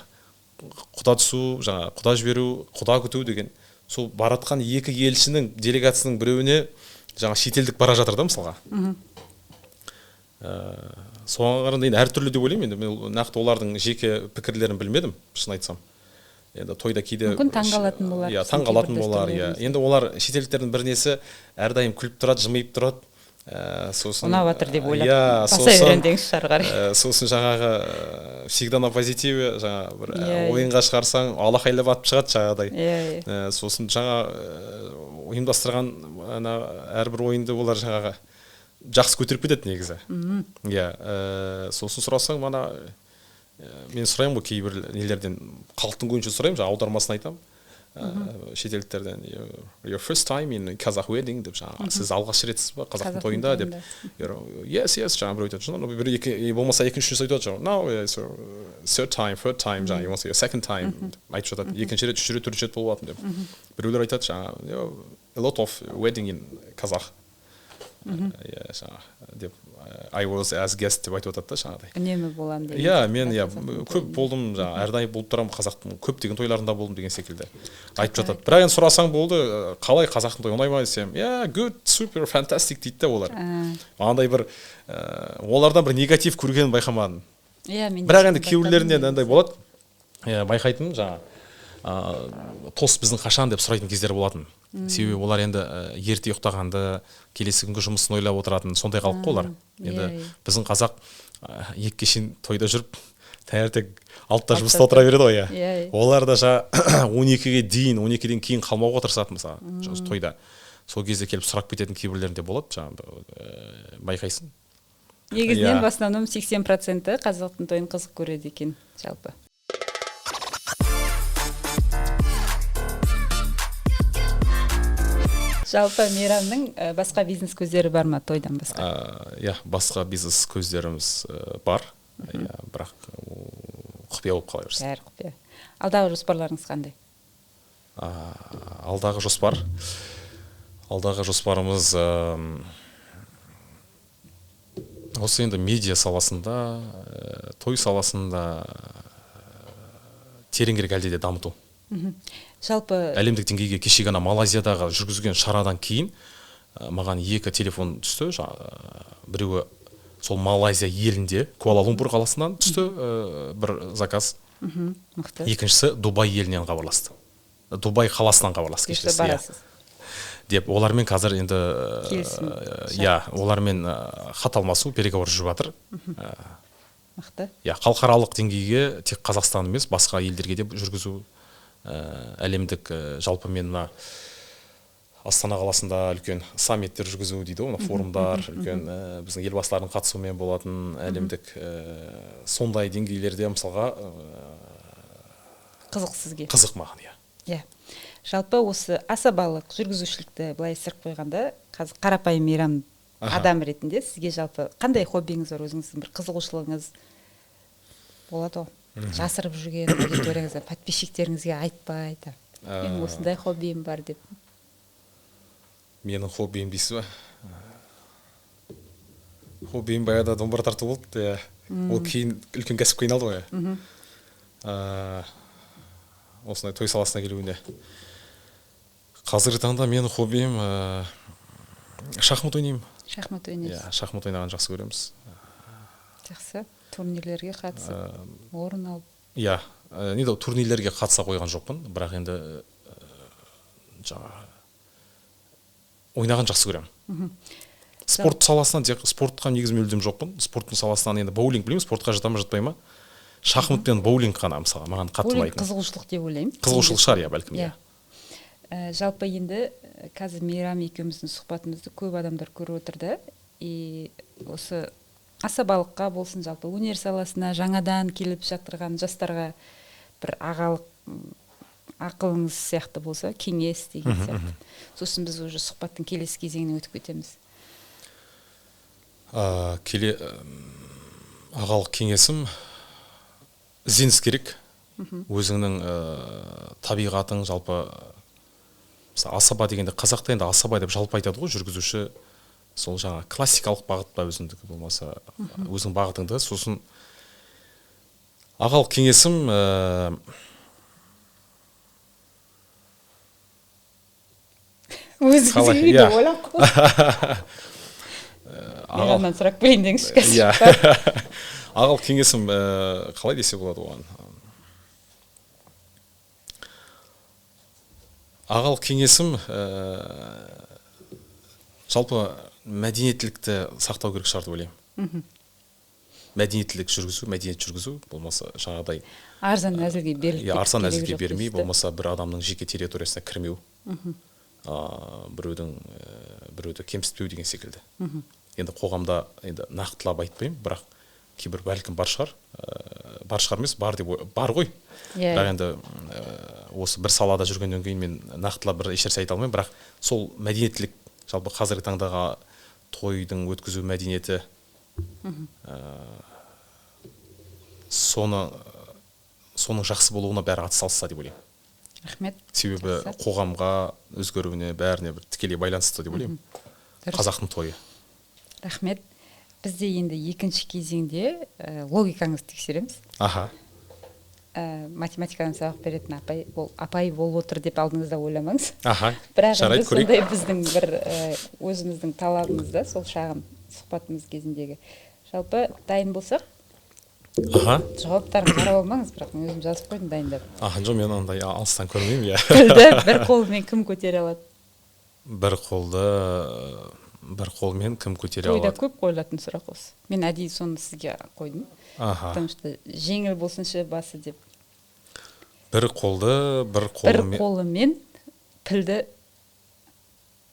Құда түсу, жаңа құда жіберу, құда күту деген. Сол баратқан екі елшінің делегациясының біреуіне жаңа шетелдік бара жатыр да мысалға. Соған қарағанда енді әртүрлі деп ойлаймын. Енді мен нақты олардың жеке пікірлерін білмедім, шын айтсам. Енді тойда кейде
мүмкін таңғалатын болар.
Иә, таңғалатын болар, иә. Енді олар шетелдіктердің бірнесі әрдайым күліп тұрады, жымиып тұрады. Сосын
ұнап жатыр деп ойлап, баса беремін деңізші ары қарай.
Сосын жаңағы всегда на позитиве, жаңа бір ойынға шығарсаң алақайлап атып шығады жаңағыдай. Сосын жаңа ұйымдастырған ана әрбір ойынды олар жаңағы жақсы көтеріп кетеді негізі. Иә, сосын сұрасаң мана мен сұраймын ғой кейбір нелерден, халықтың көзінше сұраймын, жаңа аудармасын айтамын. Шетелдіктерден your first time in Kazakh wedding деп жаңа, сіз алғаш ретсіз ба қазақтың тойында деп. Yes, yes, жаңа біреу айтады, бір екі болмаса екінші үшінші айтады, жаңа no, so third time, third time, жаңа болмаса second time айтып жатады, екінші рет, үшінші рет, төртінші рет болып жатыр деп. Біреулер айтады жаңа a lot of wedding in Kazakh. Иә, жаңа деп I was as guest деп айтып жатады да жаңағыдай.
Үнемі боламын деген.
Иә, мен иә көп болдым, жаңа әрдайым болып тұрамын, қазақтың көптеген тойларында болдым деген секілді айтып жатады. Бірақ енді сұрасаң болды, қалай қазақтың тойы ұнай ма десем, yeah, good, super, fantastic дейді да олар. Андай бір олардан бір негатив көргенін байқамадым.
Иә, мен.
Бірақ енді кейбіреулерінен андай болады. Иә, байқайтыным жаңа тос біздің қашан деп сұрайтын кездер болатын. Себебі олар енді ерте ұйықтағанды, келесі күнгі жұмысын ойлап отыратын сондай халық қой олар. Енді біздің қазақ екіге шейін тойда жүріп, таңертең 6-да жұмыста отыра береді ғой, иә. Олар да жаңа 12-ге дейін, 12-ден кейін қалмауға тырысады мысалы тойда. Сол кезде келіп сұрап кететін кейбіреулерінде болады, жаңа байқайсың.
Негізінен в основном 80% қазақтың тойын қызық көреді екен жалпы. Жалпы Мейрамның басқа бизнес көздері бар ма тойдан басқа?
Иә, басқа бизнес көздеріміз бар. Иә, бірақ құпия болып қала берсін.
Бәрі құпия. Алдағы жоспарларыңыз қандай?
Алдағы жоспар. Алдағы жоспарымыз осы енді медиа саласында, той саласында тереңірек әлде де дамыту.
Жалпы
әлемдік деңгейге кеше ғана Малайзиядағы жүргізген шарадан кейін маған екі телефон түсті. Біреуі сол Малайзия елінде Куала-Лумпур қаласынан түсті бір заказ.
Мықты.
Екіншісі Дубай елінен хабарласты. Дубай қаласынан хабарласты кешіресіз. Деп олармен қазір енді иә, олармен хат алмасу, переговор жүріп жатыр.
Мықты.
Иә, халықаралық деңгейге тек Қазақстан емес, басқа елдерге де жүргізу. Әлемдік жалпы мен мына Астана қаласында үлкен саммиттер жүргізу дейді ғой, мына форумдар, үлкен біздің елбасылардың қатысуымен болатын әлемдік сондай деңгейлерде мысалға
қызық сізге.
Қызық маған, иә.
Иә. Жалпы осы асабалық жүргізушілікті былай ысырып қойғанда, қазір қарапайым Мейрам адам ретінде сізге жалпы қандай хоббиіңіз бар, өзіңіздің бір қызығушылығыңыз болады ғой? Жасырып жүрген аудиторияңызға, подписчиктеріңізге айтпай, мен осындай хоббиім бар деп.
Менің хоббиім дейсіз ба? Хоббиім баяғыда домбыра тарту болды. Ол кейін үлкен кәсіпке айналды ғой. Осындай той саласына келуіне. Қазіргі таңда менің хоббиім шахмат ойнаймын.
Шахмат ойнайсыз?
Иә, шахмат ойнағанды жақсы көреміз.
Жақсы. Турнирлерге қатысып, орын алып.
Иә, енді турнирлерге қатыса қойған жоқпын, бірақ енді жаңа Ойнаған жақсы көремін. Спорт саласынан, спортқа негізі мүлдем жоқпын. Спорттың саласынан енді боулинг білмеймін, спортқа жата ма, жатпай ма. Шахмат пен боулинг қана мысалы маған қатты ұнайтын.
Қызығушылық деп ойлаймын.
Қызығушылық шығар, иә, бәлкім.
Иә. Жалпы енді қазір Мейрам екеуміздің сұхбатымызды көп адамдар көріп отыр да. И осы асабалыққа болсын, жалпы өнер саласына жаңадан келіп жатырған жастарға бір ағалық ақылыңыз сияқты болса, кеңес деген сияқты. Сосын біз уже сұхбаттың келесі кезеңіне өтіп кетеміз.
Ағалық кеңесім, ізденіс керек. Өзіңнің табиғатың жалпы, мысалы асаба дегенде қазақта енді асаба деп жалпы айтады ғой, жүргізуші сол жаңа классикалық бағыт па өзіңдікі болмаса өзің бағытыңды. Сосын ағалық кеңесім
өзіңізге де ойлап қойдым. Мейрамнан сұрап көрейін деңізші қазір.
Ағалық кеңесім қалай десе болады оған? Ағалық кеңесім жалпы мәдениеттілікті сақтау керек шығар деп ойлаймын. Мәдениеттілік жүргізу, мәдениет жүргізу, болмаса жаңағыдай
арзан әзілге беріліп,
арзан әзілге бермей, болмаса бір адамның жеке территориясына кірмеу, біреуді кемсітпеу деген секілді. Енді қоғамда енді нақтылап айтпаймын, бірақ кейбір бәлкім бар шығар, бар шығар емес, бар деп бар ғой. Бірақ енді осы бір салада жүргеннен кейін мен нақтылап бір ешнәрсе айта алмаймын, бірақ сол мәдениеттілік, жалпы қазіргі таңдағы тойдың өткізу мәдениеті, соның жақсы болуына бәрі атсалысса деп ойлаймын.
Рахмет.
Себебі қоғамға өзгеруіне бәріне бір тікелей байланысты деп ойлаймын. Қазақтың тойы.
Рахмет. Бізде енді екінші кезеңде логикаңызды тексереміз.
Аха.
Математикадан сабақ беретін апай, ол апай болып отыр деп алдыңызда ойламаңыз.
Аха.
Бірақ енді сондай біздің бір өзіміздің талабымыз да, сол шағын сұхбатымыз кезіндегі. Жалпы дайын болсақ,
аха.
Жауаптарын қарап алмаңыз, бірақ мен өзім жазып қойдым дайындап.
Аха, жоқ, мен андай алыстан көрмеймін, иә.
Тілді бір қолымен кім көтере алады?
Бір қолды бір қолмен кім көтере алады?
Тойда көп қойылатын сұрақ осы. Мен әдейі соны сізге қойдым.
Аха.
Потому что жеңіл болсыншы басы деп.
Бір қолды бір қолымен.
Бір қолымен пілді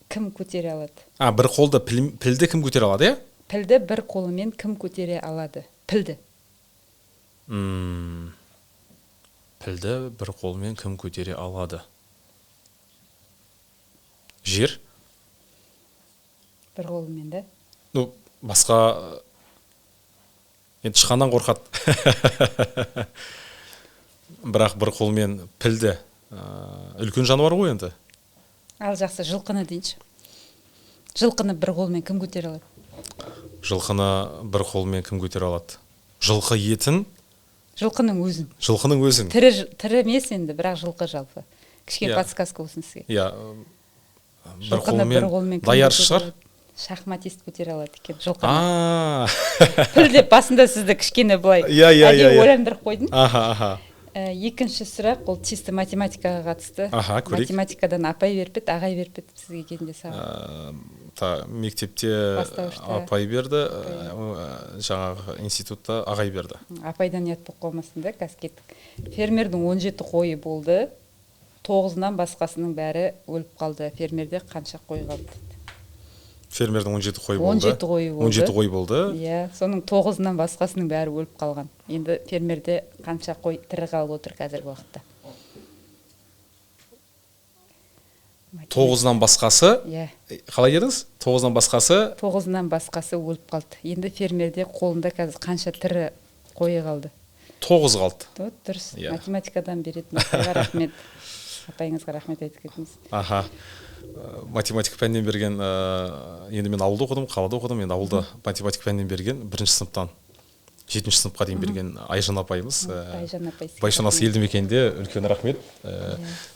кім көтере алады?
А, бір қолды пілді кім көтере алады, иә?
Пілді бір қолымен кім көтере алады? Пілді.
Пілді бір қолмен кім көтере алады? Жер?
Бір қолымен, да?
Ну, басқа енді тышқаннан қорқады. Бірақ бір қолмен пілді, үлкен жануар ғой енді.
Ал жақсы, жылқыны дейінші. Жылқыны бір қолмен кім көтере алады?
Жылқыны бір қолмен кім көтере алады? Жылқы етін?
Жылқының өзін.
Жылқының өзін.
Тірі емес енді, бірақ жылқы жалпы. Кішкене подсказка болсын сізге.
Иә. Бір қолмен даяршы шығар?
Шахматист көтере алады екен жылқыны. Піл деп басында сізді кішкене былай әдейі ойландырып қойдым.
Аха, аха.
Екінші сұрақ, ол чисто математикаға қатысты.
Аха, көрейік.
Математикадан апай беріп еді, ағай беріп еді сізге кезінде сабақ.
Мектепте апай берді, жаңағы институтта ағай берді.
Апайдан ұят болып қалмасын да, қазір кеттік. Фермердің 17 қойы болды, 9-ынан басқасының бәрі өліп қалды. Фермерде қанша қой қалды?
Фермердің 17 қойы болды.
17 қойы болды.
17 қой болды.
Иә, соның 9-ынан басқасының бәрі өліп қалған. Енді фермерде қанша қой тірі қалып отыр қазіргі уақытта?
9-ынан басқасы?
Иә.
Қалай дедіңіз? 9-ынан басқасы?
9-ынан басқасы өліп қалды. Енді фермерде қолында қазір қанша тірі қойы қалды?
9 қалды.
Дұрыс. Математикадан беретін апайға рахмет. Апайыңызға рахмет айтып кетіңіз.
Аха. Математика пәнінен берген, енді мен ауылда оқыдым, қалада оқыдым, енді ауылда математика пәнінен берген 1-ші сыныптан 7-ші сыныпқа дейін берген Айжан апайымыз.
Айжан апай.
Байшонасы елді мекенінде үлкен рахмет.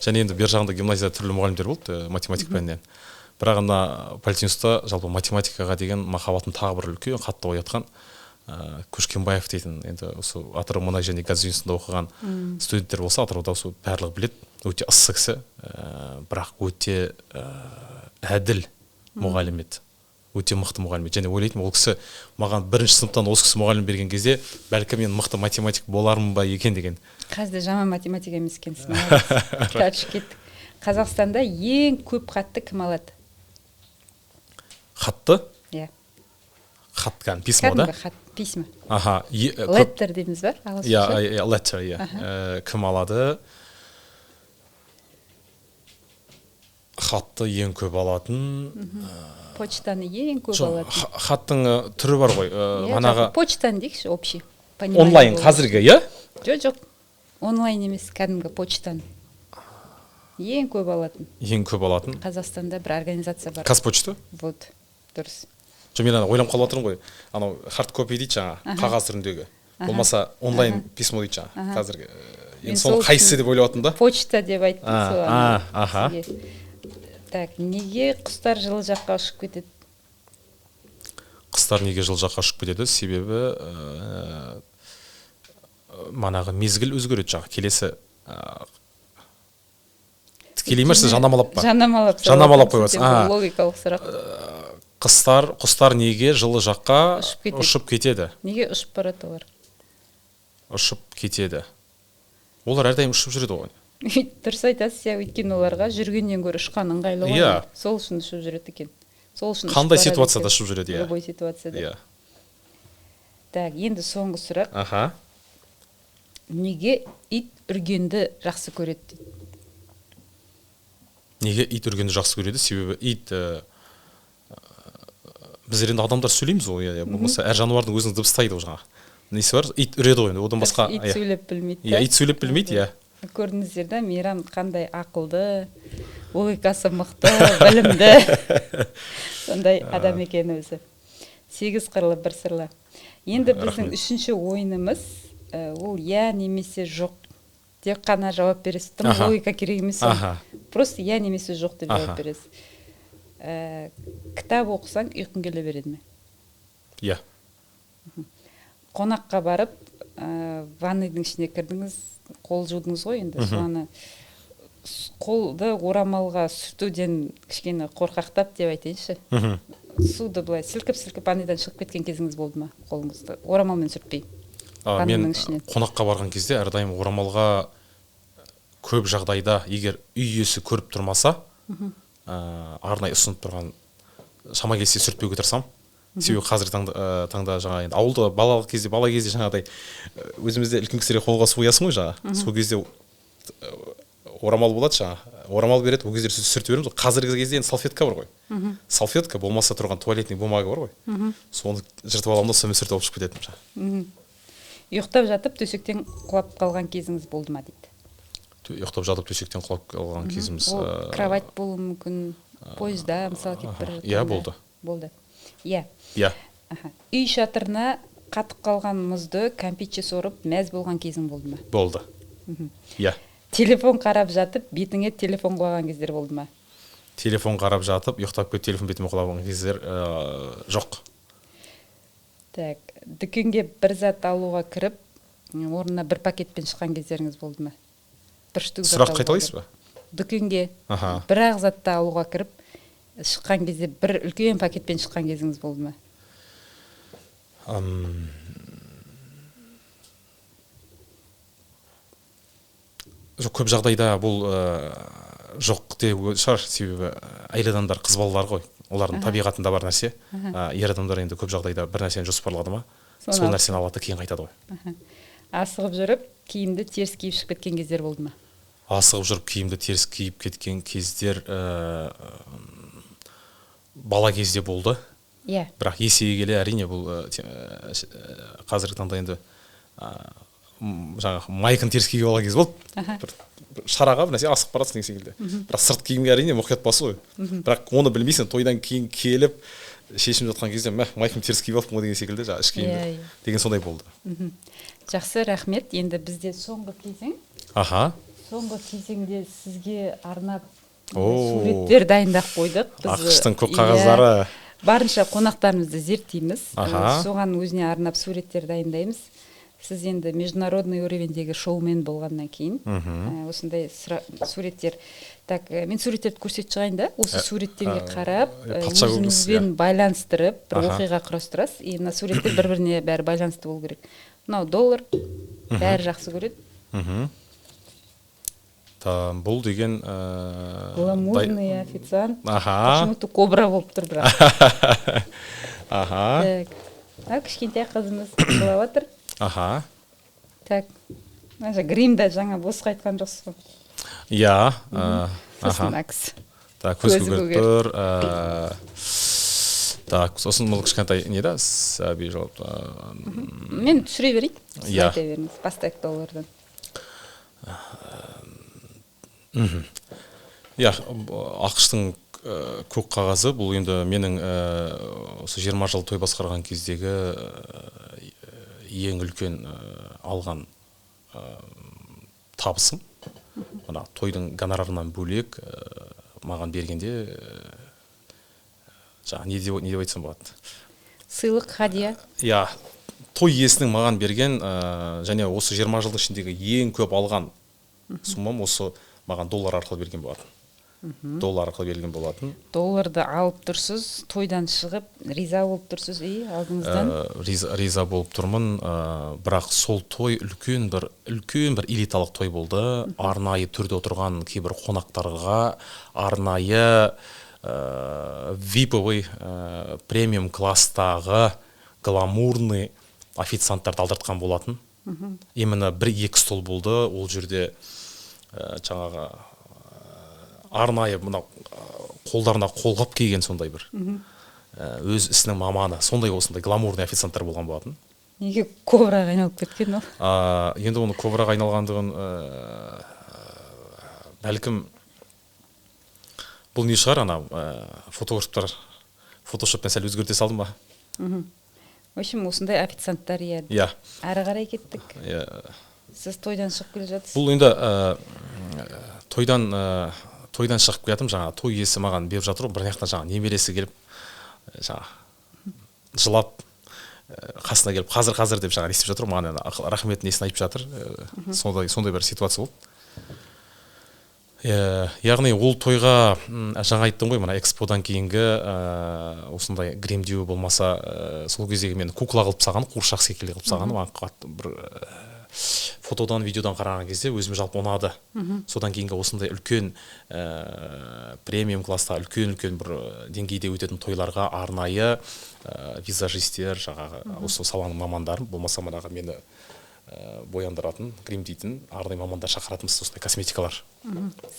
Және енді бер жағында гимназияда түрлі мұғалімдер болды математика пәнінен. Бірақ ана политинститутта жалпы математикаға деген махаббатын тағы бір үлкен қатты оятқан Көшкенбаев дейтін, енді осы Атырау мұнай және газ институтында оқыған студенттер болса, Атырауда осы барлығы біледі. Өте ыссы кісі, бірақ өте әділ. Мұғалім еді, өте мықты мұғалім еді. Және ойлайтынмын, ол кісі маған бірінші сыныптан осы кісі мұғалім берген кезде, бәлкім, мен мықты математик болармын ба екен деген.
Қазір жаман математик емес екенсің. Дальше кеттік. Қазақстанда ең көп хатты кім алады?
Хатты?
Иә.
Хат, кәдімгі письмо да?
Кәдімгі хат, письма.
Аха.
Letter дейміз ба?
Иә, иә, letter, иә. Кім алады хатты ең көп алатын?
Почтаны ең көп алатын.
Хаттың түрі бар ғой, манағы.
Почтаны дейікші, общий.
Онлайн қазіргі, иә?
Жоқ, онлайн емес, кәдімгі почтаны ең көп алатын.
Ең көп алатын.
Қазақстанда бір организация бар.
Қазпочта.
Вот, дұрыс.
Жоқ, мен ана ойланып қалып жатырмын ғой, анау hard copy дейді жаңа, қағаз түріндегі, болмаса онлайн письмо дейді жаңа қазіргі. Енді соның қайсысы деп ойлап жатырмын да.
Почта деп айттым
соған. Аха.
Так, неге құстар жылы жаққа ұшып кетеді?
Құстар неге жылы жаққа ұшып кетеді? Себебі манағы мезгіл өзгереді жаңа. Келесі тікелей ме, сіз жанамалап па?
Жанамалап.
Жанамалап қойып жатсыз.
Логикалық сұрақ.
Құстар неге жылы жаққа ұшып кетеді?
Неге ұшып барады олар?
Ұшып кетеді. Олар әрдайым ұшып жүреді ғой.
Дұрыс айтасыз, иә, өйткені оларға жүргеннен гөрі ұшқан ыңғайлы ғой.
Иә.
Сол үшін ұшып жүреді екен. Сол үшін.
Қандай ситуацияда ұшып жүреді, иә?
Любой ситуацияда.
Иә.
Так, енді соңғы сұрақ.
Аха.
Неге ит үргенді жақсы көреді?
Неге ит үргенді жақсы көреді? Себебі ит, біз енді адамдар сөйлейміз ғой, иә, болмаса әр жануардың өзінің дыбыстайды ғой жаңағы. Несі бар? Ит үреді ғой енді, одан басқа.
Ит сөйлеп білмейді.
Иә, ит сөйлеп білмейді, иә.
Көрдіңіздер да, Мейрам қандай ақылды, логикасы мықты, білімді сондай адам екен өзі. 8 қырлы, бір сырлы. Енді біздің үшінші ойынымыз ол иә немесе жоқ деп қана жауап бересіз. Тым логика керек емес. Просто иә немесе жоқ деп жауап бересіз. Кітап оқысаң ұйқың келе береді ме?
Иә.
Қонаққа барып, ванныйдың ішіне кірдіңіз, қол жудыңыз ғой енді, соны қолды орамалға сүртуден кішкене қорқақтап деп айтайыншы. Суды былай сілкіп-сілкіп ванныйдан шығып кеткен кезіңіз болды ма? Қолыңызды орамалмен сүртпей.
Мен қонаққа барған кезде әрдайым орамалға көп жағдайда, егер үй иесі көріп тұрмаса, арнайы ұсынып тұрған шама келсе сүртпеуге тырысамын. Себебі қазіргі таңда жаңа енді ауылда балалық кезде, бала кезде жаңағыдай өзімізде үлкен кісілерге қолға су құясың ғой жаңа. Сол кезде орамал болады жаңа. Орамал береді, ол кездер сүртіп береміз ғой. Қазіргі кезде енді салфетка бар ғой. Салфетка болмаса тұрған туалетный бумага бар ғой. Соны жыртып аламын да, сонымен сүртіп алып шығып кететінмін жаңа.
Ұйықтап жатып төсектен құлап қалған кезіңіз болды ма дейді?
Ұйықтап жатып төсектен құлап қалған кезіміз.
Ол кровать болуы мүмкін, пойызда мысалы кетіп бара жатқанда.
Иә, болды.
Болды. Иә.
Иә.
Үй шатырына қатып қалған мұзды кәмпитше сорып мәз болған кезің болды ма?
Болды. Иә.
Телефон қарап жатып бетіңе телефон құлаған кездер болды ма?
Телефон қарап жатып ұйықтап кетіп телефон бетіме құлаған кездер жоқ.
Так, дүкенге бір зат алуға кіріп, орнына бір пакетпен шыққан кездеріңіз болды ма? Бір штук зат.
Сұрақ қайталайсыз ба?
Дүкенге бір-ақ затты алуға кіріп, шыққан кезде бір үлкен пакетпен шыққан кезіңіз болды ма?
Жоқ, көп жағдайда бұл жоқ деп шығар, себебі әйел адамдар қыз балалар ғой, олардың табиғатында бар нәрсе. Ер адамдар енді көп жағдайда бір нәрсені жоспарлады ма, сол нәрсені алады, кейін қайтады ғой.
Асығып жүріп киімді теріс киіп шығып кеткен кездер болды ма?
Асығып жүріп киімді теріс киіп кеткен кездер бала кезде болды.
Иә.
Бірақ есейе келе әрине бұл қазіргі таңда енді жаңағы майканы теріс киіп алған кез болды. Бір шараға бір нәрсе асығып барасың деген секілді. Бірақ сырт киімге әрине мұқият басу ғой. Бірақ оны білмейсің, тойдан кейін келіп шешім жатқан кезде майкамды теріс киіп алыппын ғой деген секілді, жаңағы іш киімді деген сондай болды.
Жақсы, рахмет. Енді бізде соңғы кезең.
Аха.
Соңғы кезеңде сізге арнап суреттер дайындап қойдық.
АҚШ-тың көк қағаздары.
Барынша қонақтарымызды зерттейміз. Соған өзіне арнап суреттер дайындаймыз. Сіз енді международный уровеньдегі шоумен болғаннан кейін осындай суреттер. Так, мен суреттерді көрсетіп шығайын да, осы суреттерге қарап, өзіңізбен байланыстырып бір оқиға құрастырасыз. И мына суреттер бір-біріне бәрі байланысты болу керек. Мынау доллар, бәрі жақсы көреді.
Бұл деген
гламурный официант. Почему-то кобра болып тұр бірақ. Так, мынау кішкентай қызымыз жылап жатыр. Так, мына гримді жаңа босқа айтқан жоқсыз ғой.
Иә.
Сосын мына кісі.
Так, көз көгеріп тұр. Так, сосын бұл кішкентай не да, сәби жауап.
Мен түсіре берейін. Сіз айта беріңіз. Бастайық доллардан.
Иә, АҚШ-тың көк қағазы, бұл енді менің осы 20 жыл той басқарған кездегі ең үлкен алған табысым. Мына тойдың гонорарынан бөлек маған бергенде жаңа не деп айтсам болады?
Сыйлық, хадия.
Иә, той иесінің маған берген және осы 20 жылдың ішіндегі ең көп алған суммам осы маған доллар арқылы берген болатын. Доллар арқылы берілген болатын.
Долларды алып тұрсыз, тойдан шығып, риза болып тұрсыз, и алдыңыздан?
Риза болып тұрмын, бірақ сол той үлкен бір элиталық той болды. Арнайы түрде отырған кейбір қонақтарға арнайы виповый премиум класстағы гламурный официанттарды алдыртқан болатын. Именно 1-2 стол болды. Ол жерде жаңағы арнайы мына қолдарына қолғап киген сондай бір өз ісінің маманы, сондай осындай гламурный официанттар болған болатын.
Неге кобраға айналып кеткен ол?
Енді оны кобраға айналғандығын бәлкім бұл не шығар, ана фотографтар фотошоппен сәл өзгерте салды ма?
В общем, осындай официанттар
иә.
Әрі қарай кеттік. Сіз тойдан шығып келе жатсыз.
Бұл енді тойдан шығып келатым, жаңа той иесі маған беріп жатыр ғой, бір жақтан жаңа немересі келіп, жаңа жылап қасына келіп, қазір деп жаңа естіп жатыр, маған рахмет несін айтып жатыр. Сондай бір ситуация болды. Яғни ол тойға жаңа айттым ғой, мына эксподан кейінгі осындай гримдеу болмаса, сол кездегі мен кукла қылып тастаған, қуыршақ секілді қылып тастаған, маған қатты бір фотодан, видеодан қараған кезде өзім жалпы ұнады. Содан кейінгі осындай үлкен премиум класста үлкен бір деңгейде өтетін тойларға арнайы визажистер, жаңағы осы саланың мамандарын, болмаса манағы мені бояндыратын, гримдейтін арнайы мамандар шақыратынбыз, осындай косметикалар.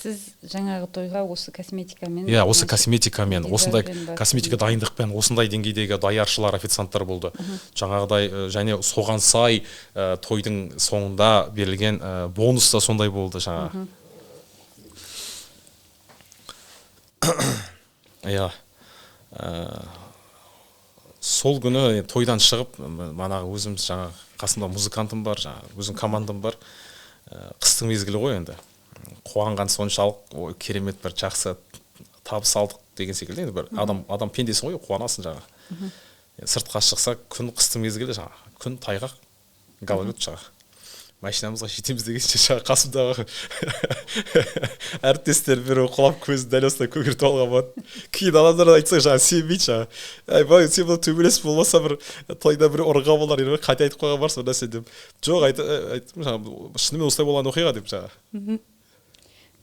Сіз жаңағы тойға осы косметикамен?
Иә, осы косметикамен, осындай косметика дайындықпен, осындай деңгейдегі даяршылар, официанттар болды. Жаңағыдай және соған сай тойдың соңында берілген бонус та сондай болды жаңағы. Иә. Сол күні тойдан шығып, манағы өзім жаңағы қасымда музыкантым бар, жаңағы өзім командам бар. Қыстың мезгілі ғой енді. Қуанған соншалық, ой, керемет бір жақсы табыс алдық деген секілді. Енді бір адам пендесің ғой, қуанасың жаңағы. Сыртқа шықса, күн қыстың мезгілі жаңағы, күн тайғақ, гололед жаңағы. Машинамызға жетеміз дегенше жаңағы қасымдағы әріптестер біреу құлап көзін дәл осылай көгертіп алған болады. Кейін адамдар айтса жаңағы сенбейді жаңағы. Әй, сен бұл төбелес болмаса бір тойда бір ұрға болар, енді қате айтып қойған барсың бір нәрсе деп. Жоқ, айттым жаңағы, шынымен осылай болған оқиға деп жаңағы.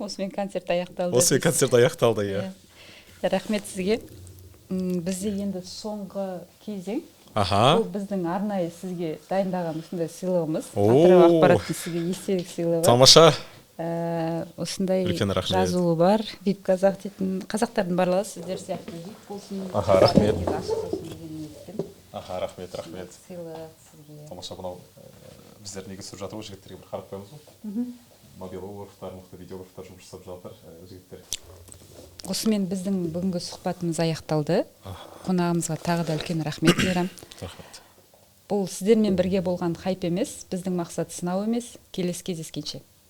Осымен концерт аяқталды.
Осымен концерт аяқталды, иә.
Рахмет сізге. Бізде енді соңғы кезең.
Аха.
Бұл біздің арнайы сізге дайындаған осындай сыйлығымыз. Атырау ақпараттың сізге естелік сыйлығы.
Тамаша.
Осындай жазуы бар. VIP қазақ дейтін қазақтардың барлығы сіздер сияқты VIP болсын.
Аха, рахмет. Аха, рахмет, рахмет.
Сыйлық сізге.
Тамаша, мынау біздер неге түсіріп жатыр ғой, жігіттерге бір қарап қоямыз ғой. Мобилографтар, мықты видеографтар жұмыс жасап жатыр, жігіттер.
Осымен біздің бүгінгі сұхбатымыз аяқталды. Қонағымызға тағы да үлкен рахмет, Мейрам.
Рахмет.
Бұл сіздермен бірге болған хайп емес, біздің мақсат сынау емес. Келесі кездескенше.